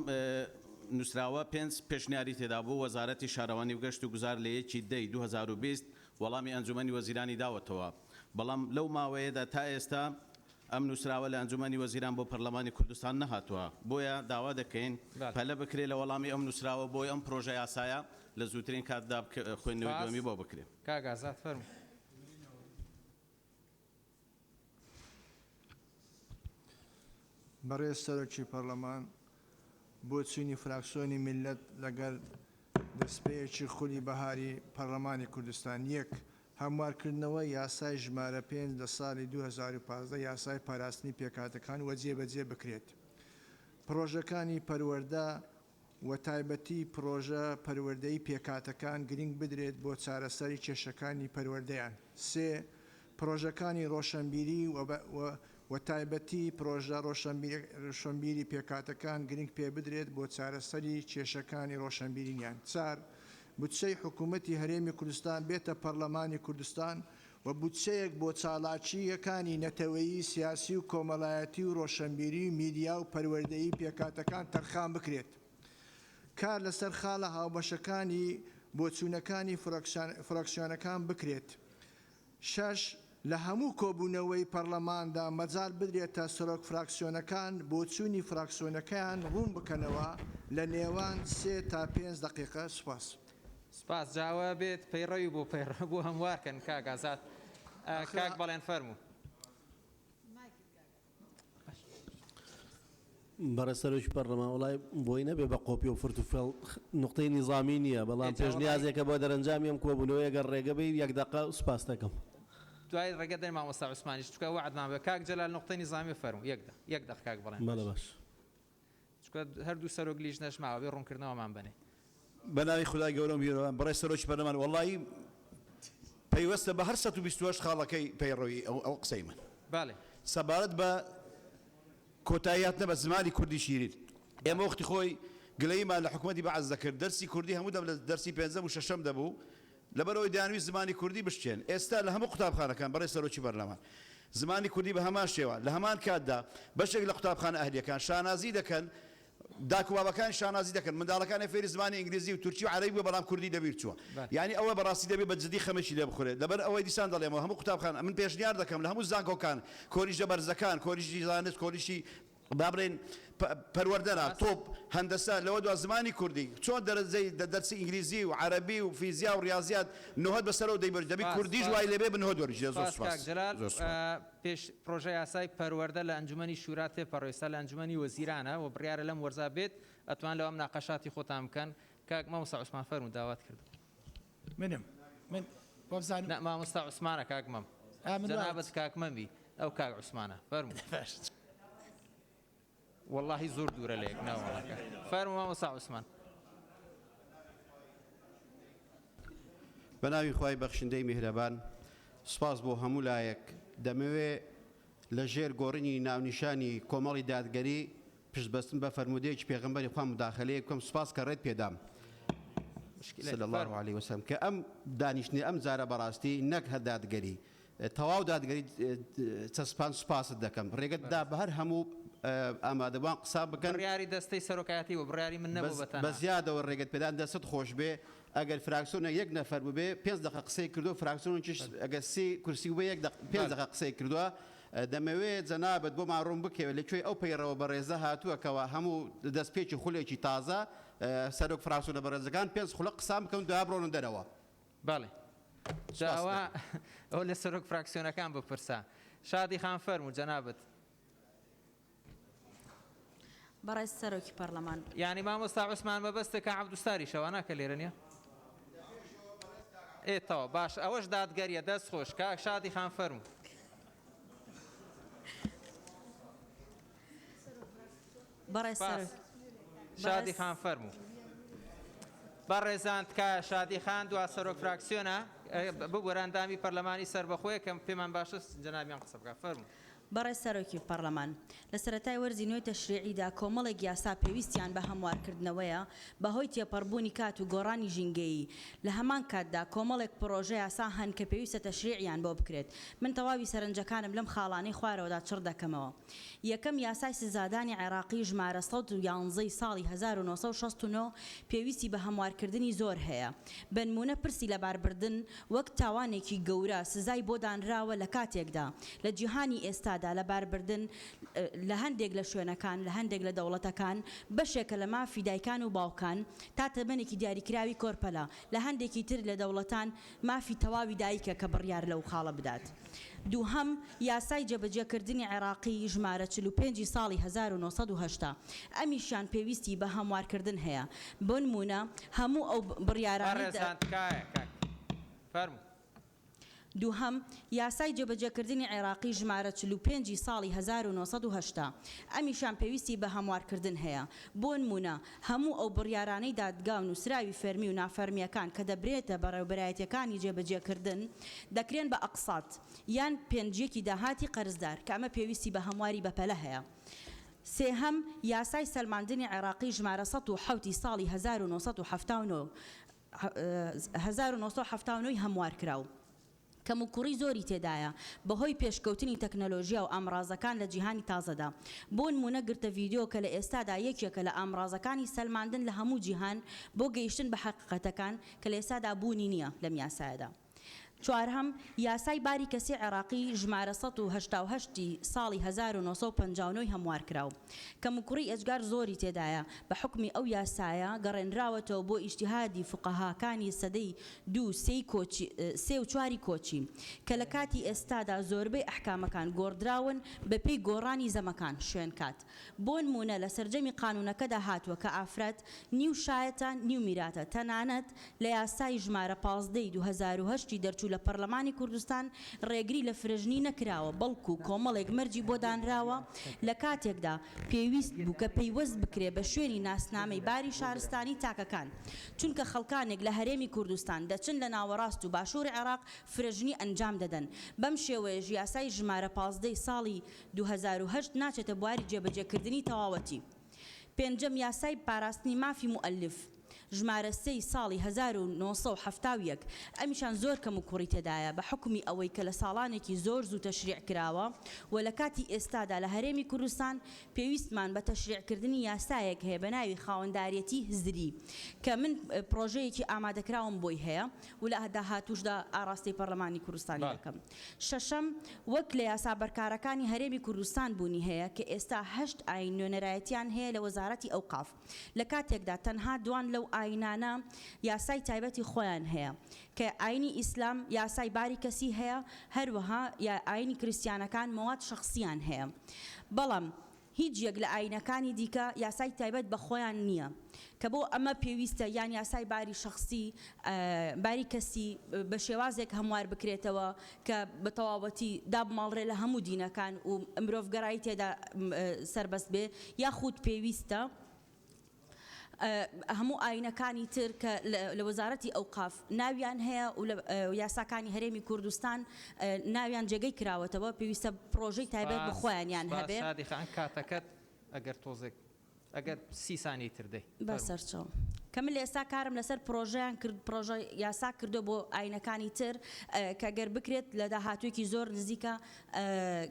نووسراوە پێنج پێشنیاری تێدا بوو، وەزارەتی شارەوانی و گەشت و گوزار لە یەکی دەی 2020 وەڵامی ئەنجوومەنی وەزیرانی داوەتەوە، بەڵام لەو ماوەیەدا تا ئێستا ئەم نووسراوە لە ئەنجوومەنی وەزیران بۆ پەرلەمانی کوردستان نەهاتووە، بۆیە داوا دەکەین پەلە بکرێت لە وەڵامی ئەم نووسراوە بۆی ئەم پرۆژە یاسایە لە زووترین کاتدا خوێندنەوەی دووەمی بۆ بکرێت. کاک ئازاد فەرموو. بەڕێز سەرۆکی پەڕلەمان، بۆچوونی فراکسیۆنی میللەت لەگەل دەسپێکی خولی بەهاری پەڕلەمانی کوردستان یەک. هەموارکردنەوەی یاسای ژمارە پێنج لە ساڵی 2015 یاسای پاراستنی پێکهاتەکان و جێبەجێ بکرێت. پڕۆژەکانی پەروەردە و تایبەتی پڕۆژە پەروەردەیی پێکهاتەکان گرینگ بدرێت بۆ چارەسەری کێشەکانی پەروەردەیان. سێ. پڕۆژەکانی ڕۆشەنبیری و و تایبەتی پڕۆژە ڕۆشەنبیری پێکهاتەکان گرنگ پێ بدرێت بۆ چارەسەری کێشەکانی ڕۆشەنبیرینیان. چار. بودچەی حکوومەتی هەرێمی کوردستان بێتە پەڕلەمانی کوردستان و بودچەیەک بۆ چالاکییەکانی نەتەوەیی، سیاسی و کۆمەڵایەتی و ڕۆشەنبیری و میدیا و پەروەردەیی پێکهاتەکان تەرخان بکرێت. کار لەسەر خاڵە هاوبەشەکانی بۆچوونەکانی فراکسیۆنەکان بکرێت. شەش، لە هەموو کۆبوونەوەی پەڕلەماندا مەجال بدرێتە سەرۆک فراکسیۆنەکان بۆچوونی فراکسیۆنەکەیان ڕوون بکەنەوە لە نێوان سێ تا پێنج دەقیقە. سوپاس. سوپاس جا ئەوە بێت پەیڕەوی بۆ پەیڕەو بۆ هەموار کەن کاک ئازاد کاک بەڵێن فەرموو. بەڕێز سەرۆکی پەرلەمان وەڵای بۆی نەبێ بە قۆپی و فرت و فێڵ نوقتەی نیزامی نییە بەڵام پێشنیازێکە بۆ دەرەنجامی ئەم کۆبوونەوەیە گەر ڕێگە بەی یەک دەقە سوپاست دەکەم. دوای ڕێگە دەین مامۆستا عوسمانیش چونکە وەعدمان بە کاک جەلال نوقتەی نیزامی فەرموو یەک دە یەک دەق کاک بەڵێن بەڵێ باش. چونکە هەردوو سەرۆک لیژنەش ماوە بێ ڕوونکردنەوەمان بەنێ. بەناوی خودای گەورە و میهرەبان بەڕێز سەرۆکی پەرلەمان وەڵایی. پەیوەستە بە هەر 128 خاڵەکەی پەیڕەوی ئەو قسەی من. بەڵێ. سەبارەت بە کۆتایی هاتنە بە زمانی کوردی شیرین ئێمە وەختی خۆی گلەییمان لە حکومەتی بەعس دەکرد دەرسی کوردی هەموو دەم لە دەرسی پێنجەم و شەشەم دەبوو لەبەرئەوەی دەیانویست زمانی کوردی بشکێن ئێستا لە هەموو قوتابخانەکان بەڕێز سەرۆکی پەرلەمان زمانی کوردی بە هەمان شێوە لە هەمان کاتدا بەشێک لە قوتابخانە ئەهلیەکان شانازی دەکەن داک و بابەکانی شانازی دەکەن منداڵەکانیان فێری زمانی ئینگلیزی و تورکی و عەرەبی بووە بەڵام کوردی لەبیر چووە یانی ئەوە بەڕاستی دەبێ بە جدی خەمێکی لێ بخورێت لەبەر ئەوەی دیسان دەڵێمەوە هەموو قوتابخانە من پێشنیار دەکەم لە هەموو زانکۆکان کۆلیژە بەرزەکان کۆلیژی زانست کۆلیژی با بڵێین پەروەردە نا تۆپ هەندەسە لەوە دوا زمانی کوردی چۆن دەرەجەی دەرسی ئینگلیزی و عەرەبی و فیزیا و ڕیازیات نۆهەت بەسەرەوە دەیبەر دەبی کوردیش وای لێبێ بنهۆت وەرگیرێ زۆر سپاس کاک سپاس جەلال زۆر سپاس. پێش پرۆژە یاسای پەروەردە لە ئەنجومەنی شورا تێپەڕی ئێستا لە ئەنجومەنی وەزیرانە و بڕیارە لەم وەرزا بێت ئەتوان لەوە مناقەشاتی خۆتان بکەن کاک مامۆستا عوسمان فەرموو داوات کردم. منم من وابزانم نا مامۆستا عوسمانە کاک مەم ئا من جەنابت کاک مەمی ئەو کاک عوسمانە فەرموو وەڵاهی زۆر دوورە لە یەک ناوەڵا کاک فەرموو مامۆستا عوسمان. بە ناوی خوای بەخشندەی میهرەبان سوپاس بۆ هەموو لایەک دەمەوێ لە ژێر گۆڕینی ناونیشانی کۆمەڵی دادگەری پشت بەستن بە فەرموودەیەکی پێغەمبەری خوا موداخەلەیەک بکەم سوپاس کە ڕێت پێدام صلی اللە علیه وسلم کە ئەم دانیشتنی ئەم جارە بەڕاستی نەک هەر دادگەری تەواو دادگەری چەسپان سوپاست دەکەم ڕێگەت دا بە هەر هەموو ئامادەبوان قسە بکەن. بڕیاری دەستەی سەرۆکایەتی بوو بڕیاری من نەبوو بە تەنها. بە زیادەوە ڕێگەت پێدان دەستت خۆش بێ ئەگەر فراکسیۆنێک یەک نەفەر بووبێ پێنج دەقە قسەی کردووە فراکسیۆنێکیش ئەگەر سێ کورسی بووبێ یەک دەق پێنج دەقە قسەی کردووە دەمەوێ جەنابت بۆمان ڕوون بکەوێ لە کوێی ئەو پەیڕەوە بەڕێزە هاتووە کەوا هەموو دەستپێکی خولێکی تازە سەرۆک فراکسیۆنە بەڕێزەکان پێنج خولەک قسان بکەن و دوای بڕۆنە دەرەوە. بەڵێ جا ئەوە ئەوە لە سەرۆک فراکسیۆنەکان بپرسە. شادی خان فەرموو جەنابت. بەڕێز سەرۆکی پەڕلەمان. یانی مامۆستا عوسمان مەبەستە کاک عەبدولستاریشە وا نا کە لێرە نیە؟ ئێ تەواو باشە ئەوەش دادگەریە دەست خۆش کاک شادی خان فەرموو. بەڕێز سەرۆک شادی خان فەرموو. بەڕێزان تکایە شادی خان دوا سەرۆک فراکسیۆنە ببورە ئەندامی پەرلەمانی سەربەخۆیە کە پێمان باشە جەنابیان قسە بکات فەرموو. بەڕێز سەرۆکی پەڕلەمان، لە سەرەتای وەرزی نوێی تەشریعیدا کۆمەڵێک یاسا پێویستیان بە هەموارکردنەوەیە بەهۆی تێپەڕبوونی کات و گۆڕانی ژینگەیی، لە هەمان کاتدا کۆمەڵێک پڕۆژە یاسا هەن کە پێویستە تەشریعیان بۆ بکرێت، من تەواوی سەرنجەکانم لەم خاڵانەی خوارەوەدا چڕ دەکەمەوە. یەکەم، یاسای سزادانی عێراقی ژمارە 111 ی ساڵی 1969 پێویستی بە هەموارکردنی زۆر هەیە، بەنموونە پرسی لەباربردن وەک تاوانێکی گەورە سزای بۆ دانراوە لە کاتێکدا لە جیهانی ئێستادا لەباربردن لە هەندێک لە شوێنەکان لە هەندێک لە دەوڵەتەکان بەشێکە لە مافی دایکان و باوکان تا تەمەنێکی دیاریکراوی کۆرپەلە لە هەندێکی تر لە دەوڵەتان مافی تەواوی دایکە کە بڕیار لەو خاڵە بدات. دووهەم، یاسای جێبەجێکردنی عێراقی ژمارە 45 ی ساڵی 1980 ئەمیشیان پێویستی بە هەموارکردن هەیە بۆنموونە هەموو ئەو بڕیارانەی. بەڕێزان تکایە کاک فەرموو. دووهەم، یاسای جێبەجێکردنی عێراقی ژمارە 45 ی ساڵی 1980 ئەمیشیان پێویستی بە هەموارکردن هەیە بۆنموونە هەموو ئەو بڕیارانەی دادگا و نووسراوی فەرمی و نافەرمییەکان کە دەبرێتە بەڕێوبەرایەتییەکانی جێبەجێکردن دەکرێن بە ئەقسات یان پێنجیەکی داهاتی قەرزدار کە ئەمە پێویستی بە هەمواری بەپەلە هەیە. سێهەم، یاسای سەلماندنی عێراقی ژمارە 107 ی ساڵی 1979 1979 ی هەموارکراو. کەموکوڕی زۆری تێدایە بەهۆی پێشکەوتنی تەکنەلۆژیا و ئامڕازەکان لە جیهانی تازەدا. بۆنموونە گرتە ڤیدیۆ کە لە ئێستادا یەکێکە لە ئامڕازەکانی سەلماندن لە هەموو جیهان بۆ گەیشتن بە حەقیقەتەکان کە لە ئێستادا بوونی نییە لەم یاسایەدا. چوارهەم، یاسای باری کەسی عێراقی ژمارە 188 ی ساڵی 1959 ی هەموارکراو. کەموکوڕی ئێجگار زۆری تێدایە، بە حوکمی ئەو یاسایە گەڕێنراوەتەوە بۆ ئیجتیهادی فوقەهاکانی سەدەی دوو سێی کۆچی سێ و چواری کۆچی، کە لە کاتی ئێستادا زۆربەی ئەحکامەکان گۆڕدراون بە پێی گۆڕانی زەمەکان، شوێنکات. بۆنموونە لە سەرجەمی قانوونەکەدا هاتووە کە ئافرەت نیو شایەتە نیو میراتە، تەنانەت لە یاسای ژمارە 15 ی 2008 ی دەرچوو لە. پێشوو لە پەرلەمانی کوردستان ڕێگری لە فرەژنی نەکراوە بەڵکو کۆمەڵێک مەرجی بۆ دانراوە لە کاتێکدا پێویست بوو کە پەیوەست بکرێ بە شوێنی ناسنامەی باری شارستانی تاکەکان چونکە خەڵکانێک لە هەرێمی کوردستان دەچن لە ناوەڕاست و باشووری عێراق فرەژنی ئەنجام دەدەن بەم شێوەیەش یاسای ژمارە 15 ی ساڵی 2008 ناچێتە بواری جێبەجێکردنی تەواوەتی. پێنجەم، یاسای پاراستنی مافی موئەلیف ژمارە سێ ی ساڵی 1971، ئەمیشان زۆر کەموکوڕی تێدایە بە حوکمی ئەوەی کە لە ساڵانێکی زۆر زوو تەشریع کراوە و لە کاتی ئێستادا لە هەرێمی کوردستان پێویستمان بە تەشریع کردنی یاسایەک هەیە بە ناوی خاوەنداریەتی هزری کە من پڕۆژەیەکی ئامادەکراوم بۆی هەیە و لە داهاتووشدا ئاڕاستەی پەڕلەمانی کوردستانی دەکەم. شەشەم، وەک لە یاسا بەرکارەکانی هەرێمی کوردستان بوونی هەیە کە ئێستا هەشت ئایین نوێنەرایەتیان هەیە لە وەزارەتی ئەوقاف لە کاتێکدا تەنها دوان لەو ئایینانە یاسای تایبەتی خۆیان هەیە کە ئایینی ئیسلام یاسای باری کەسی هەیە هەروەها ئایینی کریستیانەکان مواد شەخسیان هەیە بەڵام هیچ یەک لە ئایینەکانی دیکە یاسای تایبەت بە خۆیان نییە کە بۆ ئەمە پێویستە یان یاسای باری شەخسی، باری کەسی، بە شێوازێک هەموار بکرێتەوە کە بە تەواوەتی دابماڵرێ لە هەموو دینەکان و مرۆڤگەرایی تێدا سەربەست بێ یاخود پێویستە هەموو ئاینەکانی تر کە لە وەزارەتی ئەوقاف ناویان هەیە و لە یاساکانی هەرێمی کوردستان ناویان جێگەی کراوەتەوە پێویستە پڕۆژەی تایبەت بە خۆیانیان هەبێ. سپاس شادی خان کاتەکەت ئەگەر تۆزێک ئەگەر سی سانیەی تر دەی فەرموو. بەسەرچاو. کە من لە ئێستا کارم لەسەر پڕۆژەیان کرد پڕۆژە یاسا کردووە بۆ ئاینەکانی تر کە گەر بکرێت لە داهاتوویەکی زۆر نزیکە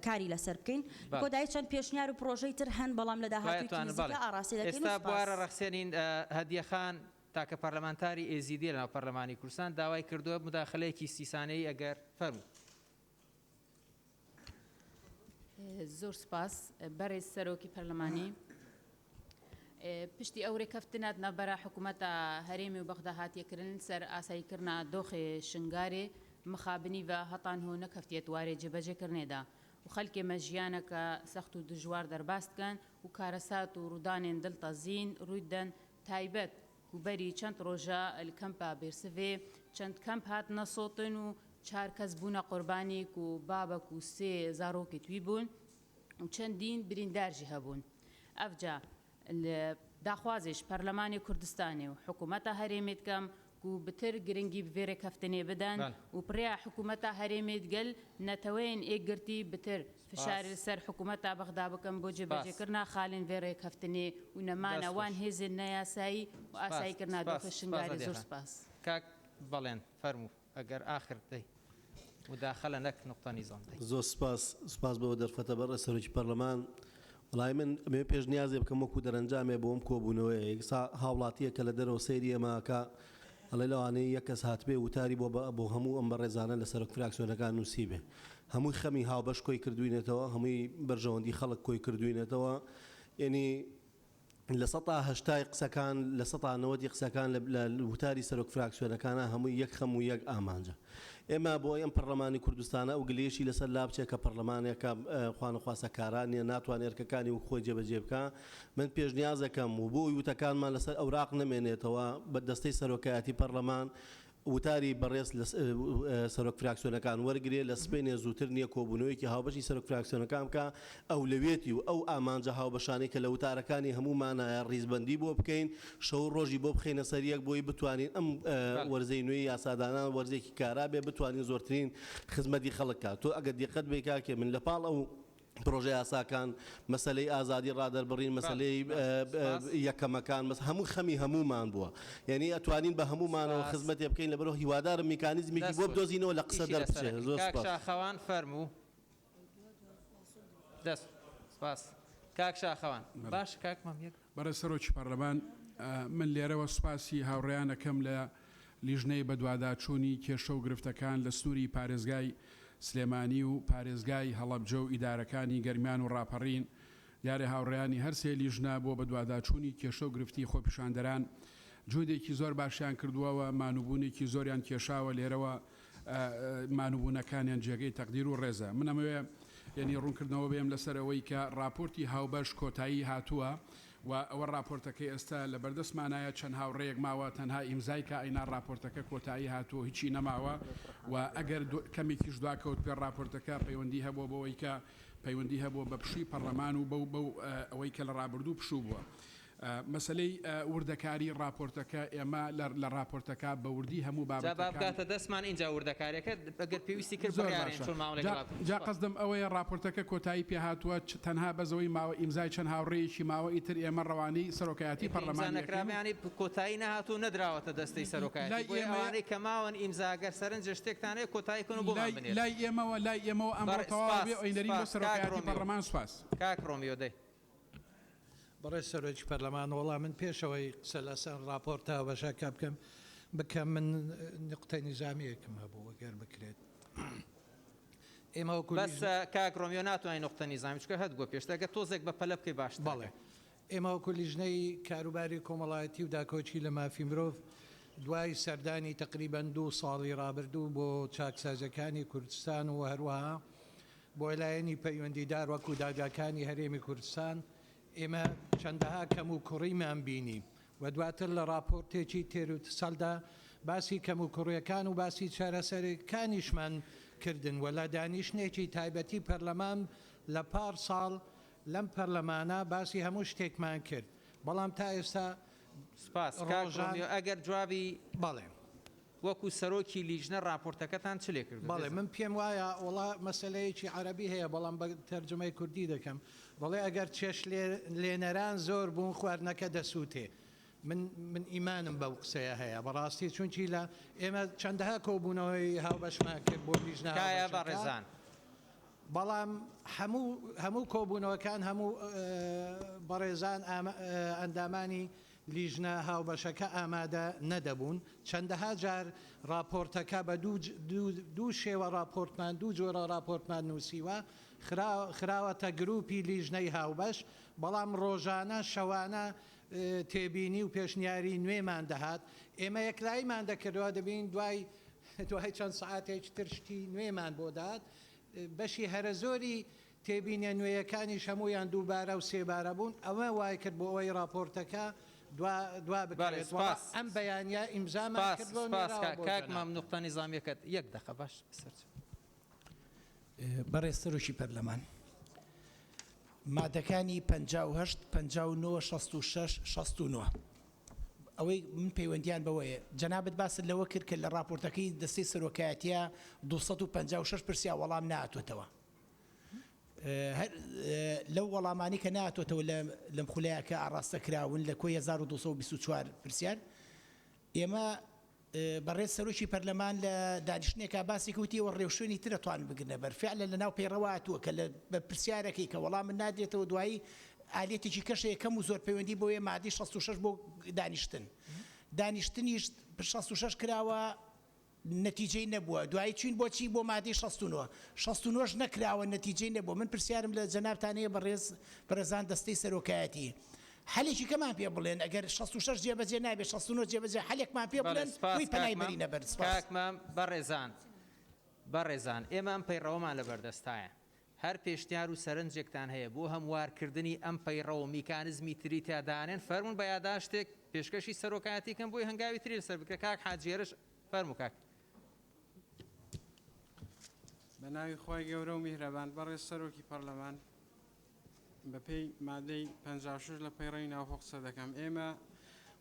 کاری لەسەر بکەین. بەڵێ. کۆتایی چەند پێشنیار و پڕۆژەی تر هەن بەڵام لە دوای داهاتوویەکی ئەتوانن نزیکە بەڵێ. ئاڕاستەی دەکەین و ئێستا سوپاس. بوارە ڕەخسێنین هەدیە خان تاکە پەرلەمانتاری ئێزیدیە لەناو پەرلەمانی کوردستان داوای کردووە موداخەلەیەکی سی سانیەیی ئەگەر فەرموو. زۆر سوپاس بەڕێز سەرۆکی پەرلەمانی. پشتی ئەو رێکەفتنە ناڤبەرا حکوومەتا هەرێمی و بەغدا هاتیە کرن سەر ئاساییکردنا دۆخێ شنگارێ مخابنی ڤە هەتان هۆ نەکەفتیەت وارێ جێبەجێ کرنێدا و خەلکێ مە ژیانەکە سەخت و دژوار دەرباز دکەن و کارەسات و ڕوودانێن دڵتەزین ڕووی دەن تایبەت کو بەری چەند ڕۆژە ل کەمپا بێرسڤێ چەند کەمپ هاتنە سۆتن و چار کەس بوونە قوربانی کو بابەک و سێ زارۆکێت وی بوون و چەندین بریندار ژی هەبوون. ئەڤجا ل داخوازێ ژ پەرلەمانێ کوردستانێ و حکوومەتا هەرێمێ دکەم کو بتر گرنگی ڤێ رێکەفتنێ بدەن و پرێا حکوومەتا هەرێمێ دگەل نەتەوەیێن ئێکگرتی بتر فشار سپاس. سەر حکوومەتا بەغدا بکەن بۆ سپاس. جێبەجێکردنا خالێن ڤێ رێکەفتنێ و نەمانا دەست وان خۆش. هێزێن نایاسایی و سپاس. ئاساییکردنا سپاس. دۆخێ سپاس شنگالێ هەدیە زۆر خان. سپاس. کاک بەڵێن فەرموو ئەگەر ئاخر دەی. مداخلە نەک نقطە نیزام دەی. زۆر سپاس سپاس بۆ دەرفەتە بەڕێز سەرۆکی پەرلەمان وەڵایی من ئەمەوێ پێشنیازێ بکەم وەکو دەرەنجامێ بۆ ئەم کۆبوونەوەیە یەکسا هاوڵاتییەک کە لە دەرەوە سەیری ئێمە ئەکا ئەڵێ لەوانەیە یەک کەس هاتبێ وتاری بۆ بۆ هەموو ئەم بەڕێزانە لە سەرۆک فراکسیۆنەکان نووسیبێ هەمووی خەمی هاوبەش کۆی کردووینەتەوە هەمووی بەرژەوەندی خەڵک کۆی کردووینەتەوە یەنی هەشتای قسەکان، نەوەدی قسەکان لە وتاری سەرۆک فراکسیۆنەکانا هەمووی یەک خەم و یەک ئامانجە. ئێمە بۆ ئەم پەڕلەمانی کوردستانە ئەو گلەیەشی لەسەر لابچێ کە پەڕلەمانێکە خوانەخواستە کارا نیە، ناتوانێ ئەرکەکانی وەک خۆی جێبەجێ بکا. من پێشنیازەکەم و بۆ ئەوی وتەکانمان لەسەر ئەوراق نەمێنێتەوە بە دەستەی سەرۆکایەتی پەڕلەمان وتاری بەڕێز لە سەرۆک فراکسیۆنەکان وەرگرێ، لە سبەینێ زووتر نییە کۆبوونەوەیەکی هاوبەشی سەرۆک فراکسیۆنەکان بکا، ئەولەویەتی و ئەو ئامانجە هاوبەشانەی کە لە وتارەکانی هەموومانایە ڕیزبەندی بۆ بکەین، شەو و ڕۆژی بۆ بخەینە سەر یەک بۆی بتوانین ئەم وەرزەی نوێی یاسادانان وەرزێکی کارا بێ بتوانین زۆرترین خزمەتی خەڵک کا. تۆ ئەگەر دیقەت بەی کاک هێمن لە پاڵ ئەو پرۆژە یاساکان، مەسەلەی ئازادی ڕادەربڕین، مەسەلەی یەکەمەکان، هەموو خەمی هەموومان بووە. یانی ئەتوانین بە هەموومانەوە خزمەتێ بکەین، لەبەرئەوە هیوادارم میکانیزمێکی بۆ بدۆزینەوە لە قسە دەربچێ. زۆر کاک سوپاس. شاخەوان فەرموو. دەست سپاس کاک شاخەوان. باش کاک مام یەک. بەڕێز سەرۆکی پەرلەمان، من لێرەوە سوپاسی هاوڕێیان ئەکەم لە لیژنەی بەدواداچوونی کێشە و گرفتەکان لە سنووری پارێزگای سلێمانی و پارێزگای هەڵەبجە و ئیدارەکانی گەرمیان و ڕاپەڕین، دیارە هاوڕێیانی هەر سێ لیژنە بۆ بەدواداچوونی کێشە و گرفتی خۆپیشاندەران جهودێکی زۆر باشیان کردووە و مانووبوونێکی زۆریان کێشاوە، لێرەوە مانووبوونەکانیان جێگەی تەقدیر و ڕێزە. من ئەمەوێ یەنی ڕوونکردنەوە بێم لەسەر ئەوەی کە ڕاپۆرتی هاوبەش کۆتایی هاتووە. و ئەوە ڕاپۆرتەکەی ئێستا لە بەردەستمانایە چەند هاوڕێیەک ماوە تەنها ئیمزای کا ئەینا ڕاپۆرتەکە کۆتایی هاتووە هیچی نەماوە و ئەگەر کەمێکیش دواکەوت پێ ڕاپۆرتەکە پەیوەندی هەبووە بەوەی کە پەیوەندی هەبووە بە پشووی پەڕلەمان و بەو بەو ئەوەی کە لە ڕابردوو پشوو بووە. مەسەلەی وردەکاری ڕاپۆرتەکە ئێمە لە ڕاپۆرتەکە بە وردی هەموو جا با بابەتەکان. بگاتە دەستمان ئینجا وردەکاریەکە ئەگەر پێویستی کرد زۆر بڕیارین باشە چۆن مامەڵەی جا لەگەڵا بکەین. جا سوپاس. قەسدم ئەوەیە ڕاپۆرتەکە کۆتایی پێ هاتووە چ تەنها بەس ئەوەی ماوە ئیمزای چەند هاوڕێیەکی ماوە ئیتر ئێمە ڕەوانەی سەرۆکایەتی ئیتر ئیمزا پەڕلەمانی نەکرابێ ئەکەین و یانی کۆتایی نەهاتوو نەدراوەتە دەستەی سەرۆکایەتی لای بۆیە ئێمە ئەوانەی کە ماون ئیمزا گەر سەرنجە شتێکتان هەیە کۆتایی کەن و بۆمان لای بنێرن. لای ئێمەوە لای ئێمەوە ئەمڕۆ بەڕێ تەواو سوپاس بێ ئەینەرین بۆ سوپاس کاک سەرۆکایەتی ڕۆمیۆ پەڕلەمان سوپاس. کاک ڕۆمیۆ دەی. بەڕێز سەرۆکی پەرلەمان، وەڵا من پێش ئەوەی قسە لەسەر ڕاپۆرتە هاوبەشەکە بکەم بکەم من نوقتەی نیزامییەکم هەبوو ئەگەر بکرێت ئێمە وەکو بەس کاک ڕۆمیۆ ناتوانین نوقتە نیزامی چونکە هەت گۆ پێشتر ئەگەر تۆزێک بە پەلە بکەی باشترە. بەڵێ ئێمە وەکو لیژنەی کاروباری کۆمەڵایەتی و داکۆکی لە مافی مرۆڤ دوای سەردانی تەقریبەن دوو ساڵی ڕابردوو بۆ چاکسازیەکانی کوردستان و هەروەها بۆ لایەنی پەیوەندیدار وەکو دادگاکانی هەرێمی کوردستان ئێمە چەندەها کەموکوڕیمان بینی و دواتر لە ڕاپۆرتێکی تێروتسەلدا باسی کەموکوڕیەکان و باسی چارەسەرەکانیشمان کردن و لە دانیشتنێکی تایبەتی پەرلەمان لە پار ساڵ لەم پەرلەمانە باسی هەموو شتێکمان کرد بەڵام تا ئێستا سپاس کاک ڕۆژان ڕۆمیۆ ئەگەر جوابی بەڵێ. وەکو سەرۆکی لیژنە ڕاپۆرتەکەتان چ لێکردوو؟ بەڵێ من پێم وایە وەڵا مەسەلەیەکی عەرەبی هەیە بەڵام بە تەرجومەی کوردی دەکەم دەڵێ ئەگەر چێشت لێنەران زۆر بوون خواردنەکە دەسووتێ من من ئیمانم بەو قسەیە هەیە بەڕاستی چونکی لە ئێمە چەندەها کۆبوونەوەی هاوبەشمان کرد بۆ لیژنە تکایە هاوبەشەکە بەڕێزان. بەڵام هەموو هەموو کۆبوونەوەکان هەموو بەڕێزان ئەندامانی لیژنە هاوبەشەکە ئامادە نەدەبوون، چەندەها جار ڕاپۆرتەکە بە دوو شێوە ڕاپۆرتمان دوو جۆرە ڕاپۆرتمان نووسیوە، خراوەتە گروپی لیژنەی هاوبەش، بەڵام ڕۆژانە شەوانە تێبینی و پێشنیاری نوێمان دەهات، ئێمە یەکلاییمان دەکردەوە، دەبینین دوای دوای چەند سەعاتێکی تر شتی نوێمان بۆ دەهات، بەشی هەرەزۆری تێبینیە نوێیەکانیش هەموویان دووبارە و سێبارە بوون، ئەمە وایکرد بۆ ئەوەی ڕاپۆرتەکە دوا دوا بەڵێ بکەوێت، وەڵا سپاس. ئەم بەیانیە ئیمزامان سپاس کردووە و سپاس نێراوە کاک بۆ کاک جەنابت. مام نوقتە نیزامیەکەت یەک دەقە باش سەرچاو. بەڕێز سەرۆکی پەرلەمان، مادەکانی 58، 59، 66، 69 ئەوەی من پەیوەندیان بەوەیە جەنابت باست لەوە کرد کە لە ڕاپۆرتەکەی دەستەی سەرۆکایەتیە 256 پرسیار وەڵام نەهاتۆتەوە. هەر لەو وەڵامانەی کە نەهاتۆتەوە لەم خولەیە کە ئاڕاستە کراون لە کۆی 1224 پرسیار ئێمە بەڕێز سەرۆکی پەرلەمان لە دانیشتنێکا باسی کە وتی ئێوە ڕێوشوێنی تر ئەتوانن بگرنە بەر فعلە لە ناو پەیڕەوە هاتووە کە لە بە پرسیارەکەی کە وەڵامت نادرێتەوە دوایی ئالیەتێکی کەش هەیە کەم و زۆر پەیوەندی بۆیە مادەی 66 بۆ دانیشتن دانیشتنیش 66 کراوە نەتیجەی نەبووە دوایی چوین بۆ چی بۆ مادەی 69 69 ش نەکراوە نەتیجەی نەبووە من پرسیارم لە جەنابتان هەیە بەڕێز بەڕێزان دەستەی سەرۆکایەتی حەلێکی کەمان پێ بڵێن ئەگەر 66 جێبەجێ نابێت 69 جێبەجێ حەلێکمان پێ بەڵێ بڵێن سپاس بۆی کاک پەنای مام بەرینە بەر سپاس. کاک مام بەڕێزان بەڕێزان ئێمە ئەم پەیڕەوەمان لەبەردەستایە هەر پێشنیار و سەرنجێکتان هەیە بۆ هەموارکردنی ئەم پەیڕەو و میکانزمی تری تیا دانێن فەرموون بە یاداشتێک پێشکەشی سەرۆکایەتی کەن بۆی هەنگاوی تری لەسەر بکرێ کاک حاجی هێرش فەرموو کاک. بە ناوی خوای گەورە و میهرەبان بەڕێز سەرۆکی پەرلەمان بە پێی مادەی 56 لە پەیڕەوی ناوخۆ قسە دەکەم ئێمە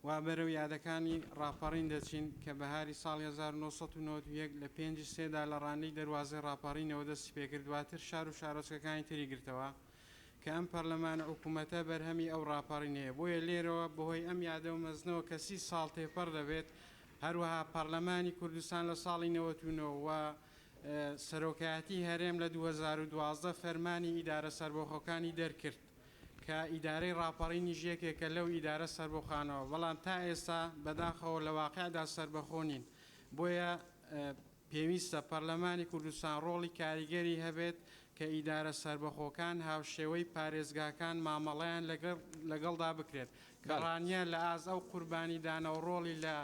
وا بەرەو یادەکانی ڕاپەڕین دەچین کە بەهاری ساڵی 1991 لە پێنجی سێدا لە ڕانیەی دەروازەی ڕاپەڕینەوە دەستی پێکرد دواتر شار و شارۆچکەکانی تری گرتەوە کە ئەم پەرلەمان و حکوومەتە بەرهەمی ئەو ڕاپەڕینەیە بۆیە لێرەوە بەهۆی ئەم یادە و مەزنەوە کە سی ساڵ تێپەڕ دەبێت هەروەها پەرلەمانی کوردستان لە ساڵی 99 و سەرۆکایەتی هەرێم لە 2012 فەرمانی ئیدارە سەربەخۆکانی دەرکرد کە ئیدارەی ڕاپەڕینیش یەکێکە لەو ئیدارە سەربەخانەوە، بەڵام تا ئێستا بەداخەوە لە واقیعدا سەربەخۆ نین، بۆیە پێویستە پەرلەمانی کوردستان ڕۆڵی کاریگەری هەبێت کە ئیدارە سەربەخۆکان هاوشێوەی پارێزگاکان مامەڵەیان لەگەڵدا بکرێت، کە ڕانیە لە ئاست ئەو قوربانیدانەو ڕۆڵی لە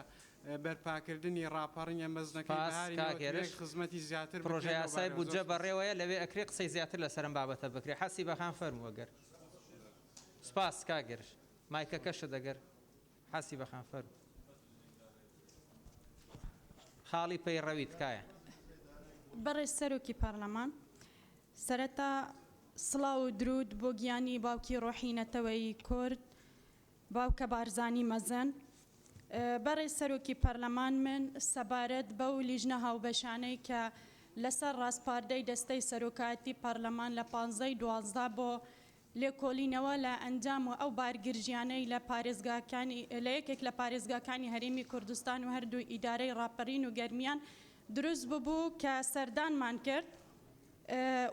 بەرپاکردنی ڕاپەڕینە مەزنەکەی سپاس بەهاری کاک 91 هێرش. خزمەتی زیاتر پڕۆژە بکرێت لەو یاسای بارەوە. بودجە زۆر سپاس. بەڕێوەیە لەوێ ئەکرێ قسەی زیاتر لەسەر ئەم بابەتە بکرێ. حەسیبە خان فەرموو ئەگەر. سپاس کاک هێرش. مایکەکەشت ئەگەر حەسیبە خان فەرموو. خاڵی پەیڕەوی تکایە. بەڕێز سەرۆکی پەڕلەمان، سەرەتا سڵاو و دروود بۆ گیانی باوکی ڕۆحی نەتەوەیی کورد، باوکە بارزانی مەزن. بەڕێز سەرۆکی پەرلەمان من سەبارەت بەو لیژنە هاوبەشانەی کە لەسەر ڕاسپاردەی دەستەی سەرۆکایەتی پەرلەمان لە پانزەی 12 بۆ لێکۆڵینەوە لە ئەنجام و ئەو بارگرژیانەی لە پارێزگاکانی لە یەکێک لە پارێزگاکانی هەرێمی کوردستان و هەردوو ئیدارەی ڕاپەرین و گەرمیان دروست ببوو کە سەردانمان کرد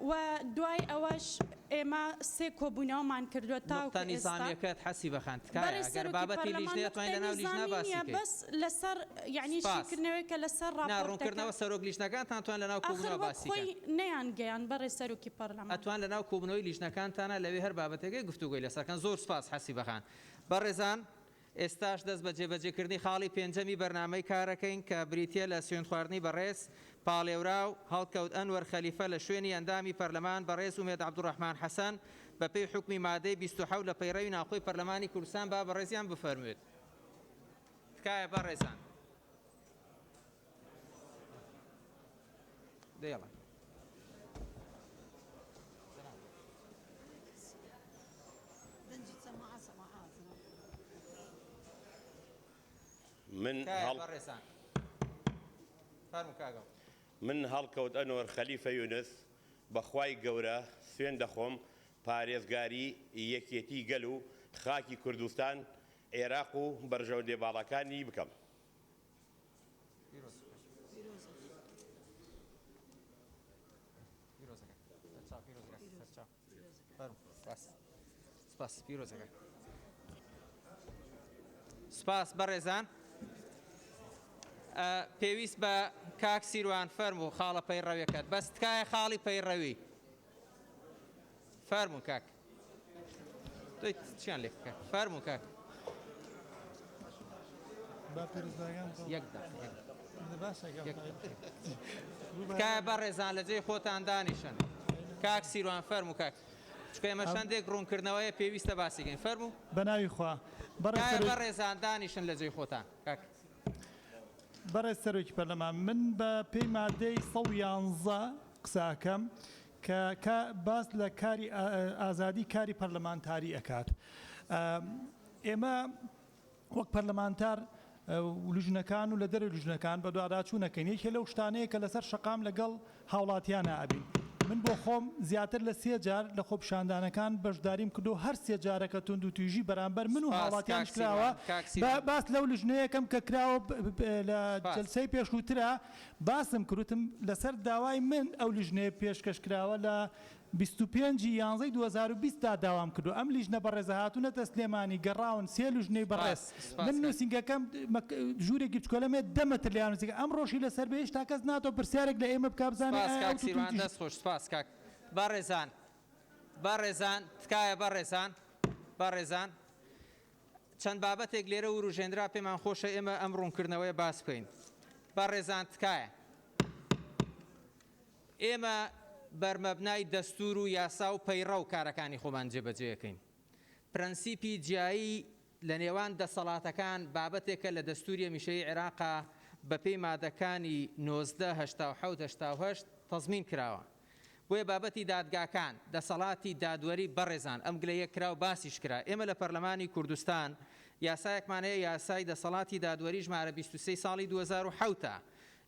و دوای ئەوەش ئێمە سێ کۆبوونەوەمان کردووە نوقتە تاوەکو ئێستا. نیزامیەکەت حەسیبە خان تکایە بەڕێز ئەگەر سەرۆکی بابەتی پەرلەمان لیژنەیە توانین نوقتەی لەناو لیژنە نیزامی باسی نییە کەین. بەس لەسەر یەعنی سپاس. شیکردنەوەیەکە لەسەر نا ڕاپۆرتەکە. ڕوونکردنەوە سەرۆک لیژنەکانتان توان لەناو ئاخر کۆبوونەوە وەک باسی خۆی کەن. نەیانگەیاند بەڕێز سەرۆکی پەرلەمان. ئەتوان لەناو کۆبوونەوەی لیژنەکانتانا لەوێ هەر بابەتێکەی گفتوگۆی لەسەر کەن. زۆر سپاس حەسیبە خان. بەڕێزان ئێستاش دەست بە جێبەجێکردنی خاڵی پێنجەمی بەرنامەی کارەکەین کە بریتییە لە سوێندخواردنی بەڕێز پاڵێوراو هەڵکەوت ئەنوەر خەلیفە لە شوێنی ئەندامی پەرلەمان بەڕێز ئومێد عەبدولڕەحمان حەسەن بەپێی حوکمی مادەی 27 لە پەیڕەوی ناوخۆی پەرلەمانی کوردستان با بەڕێزیان بفەرموێت. تکایە بەڕێزان. دەیڵە. من هەڵ من هەڵکەوت ئەنوەر خەلیفە یونس بەخوای گەورە سوێن دەخۆم پارێزگاری یەکێتی گەل و خاکی کوردستان عێراق و بەرژەوەندیە باڵاکانی بکەم. سپاس بەڕێزان پێویست بە کاک سیروان فەرموو خاڵە پەیڕەویەکەت بەس تکایە خاڵی پەیڕەوی فەرموو کاک تۆی چیان لێ بکە فەرموو کاک یەک تکایە بەڕێزان لە جێی خۆتان دانیشن کاک سیروان فەرموو کاک چونکە ئێمە شەندێک ڕوونکردنەوەیە پێویستە باسیکەین فەرموو بە ناوی خوا تکایە بەڕێزان دانیشن لە جێی خۆتان کاک بەڕێز سەرۆکی پەرلەمان من بە پێی مادەی 111 قسە ئەکەم کە کە باس لە کاری ئازادی کاری پەرلەمانتاری ئەکات ئێمە وەک پەرلەمانتار لوژنەکان و لە دەرەوەی لوژنەکان بەدواداچوونەکەین یەکێ لەو شتانەیە کە لەسەر شەقام لەگەڵ هاوڵاتیانە ئەبین من بۆ خۆم زیاتر لە سێ جار لە خۆپیشاندانەکان بەشداریم کردو هەر سێ جارەکە توندوتیژی بەرامبەر من و سپاس کاک هاوڵاتیانیش کراوە سیروان کاک بە سیروان باس لەو لوژنەیەکەم کە کراوە لە سپاس. جەلسەی پێشووترا باسم کرد وتم لەسەر داوای من ئەو لیژنەیە پێشکەش کراوە لە 25 ی یانزەی 2020 دا داوام کردوە ئەم لیژنە بەڕێزە هاتونەتە سلێمانی گەڕاون سێ لوژنەی بەڕێز سپاس سپاس من کاک. نوسینگەکەم ژورێکی بچکۆلەم هەیە دە مەتر لێیان نوسینگە ئەمڕۆشی لەسەر بێ هێشتا کەس ناتوە پرسیارێک لە ئێمە بکا بزانێ سپاس ئایا کاک ئەو سیروان توندوتیژی دەست خۆش سپاس کاک بەڕێزان بەڕێزان تکایە بەڕێزان بەڕێزان چەند بابەتێک لێرە وروژێنرا پێمان خۆشە ئێمە ئەم ڕوونکردنەوەیە باس بکەین. بەڕێزان تکایە. ئێمە بەرمەبنای دەستوور و یاسا و پەیڕەو کارەکانی خۆمان جێبەجێ ئەکەین. پرەنسیپی جیایی لە نێوان دەسەڵاتەکان بابەتێکە لە دەستووری هەمیشەیی عێراقا بەپێی مادەکانی 19، 87، 88 تەزمین کراوە. بۆیە بابەتی دادگاکان، دەسەڵاتی دادوەری بەڕێزان ئەم گلەییە کرا و باسیش کرا، ئێمە لە پەرلەمانی کوردستان یاسایەکمان هەیە یاسای دەسەڵاتی دادوەری ژمارە 23 ساڵی 2007 ە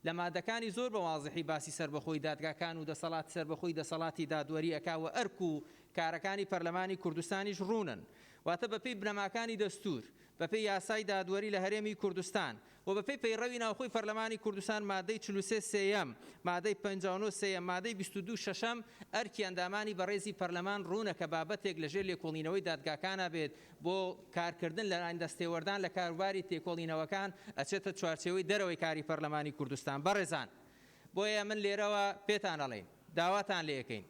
لە مادەکانی زۆر بە وازحی باسی سەربەخۆی دادگاکان و دەسەڵات سەربەخۆی دەسەڵاتی دادوەری ئەکا و ئەرک و کارەکانی پەرلەمانی کوردستانیش ڕوونن واتە بەپێی بنەماکانی دەستوور بەپێی یاسای دادوەری لە هەرێمی کوردستان و بەپێی پەیڕەوی ناوخۆی پەرلەمانی کوردستان مادەی 43 سێیەم، مادەی 59 سێیەم، مادەی 22 شەشەم، ئەرکی ئەندامانی بەڕێزی پەرلەمان ڕوونە کە بابەتێک لەژێر لێکۆڵینەوەی دادگاکانا بێت بۆ کارکردن لە دەستێوەردان لە کاروباری تێکۆڵینەوەکان ئەچێتە چوارچێوەی دەرەوەی کاری پەرلەمانی کوردستان بەڕێزان بۆیە من لێرەوە پێتان ئەڵێین داواتان لێکەین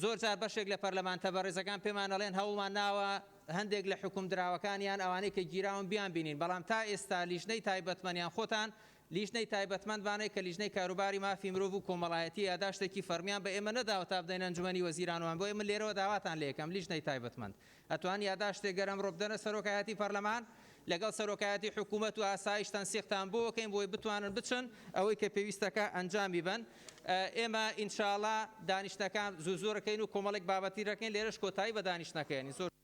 زۆر جار بەشێک لە پەرلەمانتە بەڕێزەکان پێمان ئەڵێن هەوڵمان ناوە هەندێک لە حوکمدراوەکان یان ئەوانەی کە گیراون بیانبینین، بەڵام تا ئێستا لیژنەی تایبەتمەند یان خۆتان لیژنەی تایبەتمەندمان هەیە کە لیژنەی کاروباری مافی مرۆڤ و کۆمەڵایەتی یاداشتێکی فەڕمیان بە ئێمە نەداوە تا بدەینە ئەنجومەنی وەزیرانوان بۆیە من لێرەوە داواتان لێکەم لیژنەی تایبەتمەند ئەتوان یاداشتێک گەر ئەمڕۆ بدەنە سەرۆکایەتی پەرلەمان لەگەڵ سەرۆکایەتی حکوومەت و ئاسایش تەنسیقتان بۆ کەین بۆی بتوانن بچن ئەوەی کە پێویستەکە ئەنجامی بەن ئێمە ئینشاڵا دانیشتنەکان زوو زوو ڕکەین و کۆمەڵێک بابەتی رەکەین لێرەش کۆتایی بە دانیشتنەکەیەنین زۆر.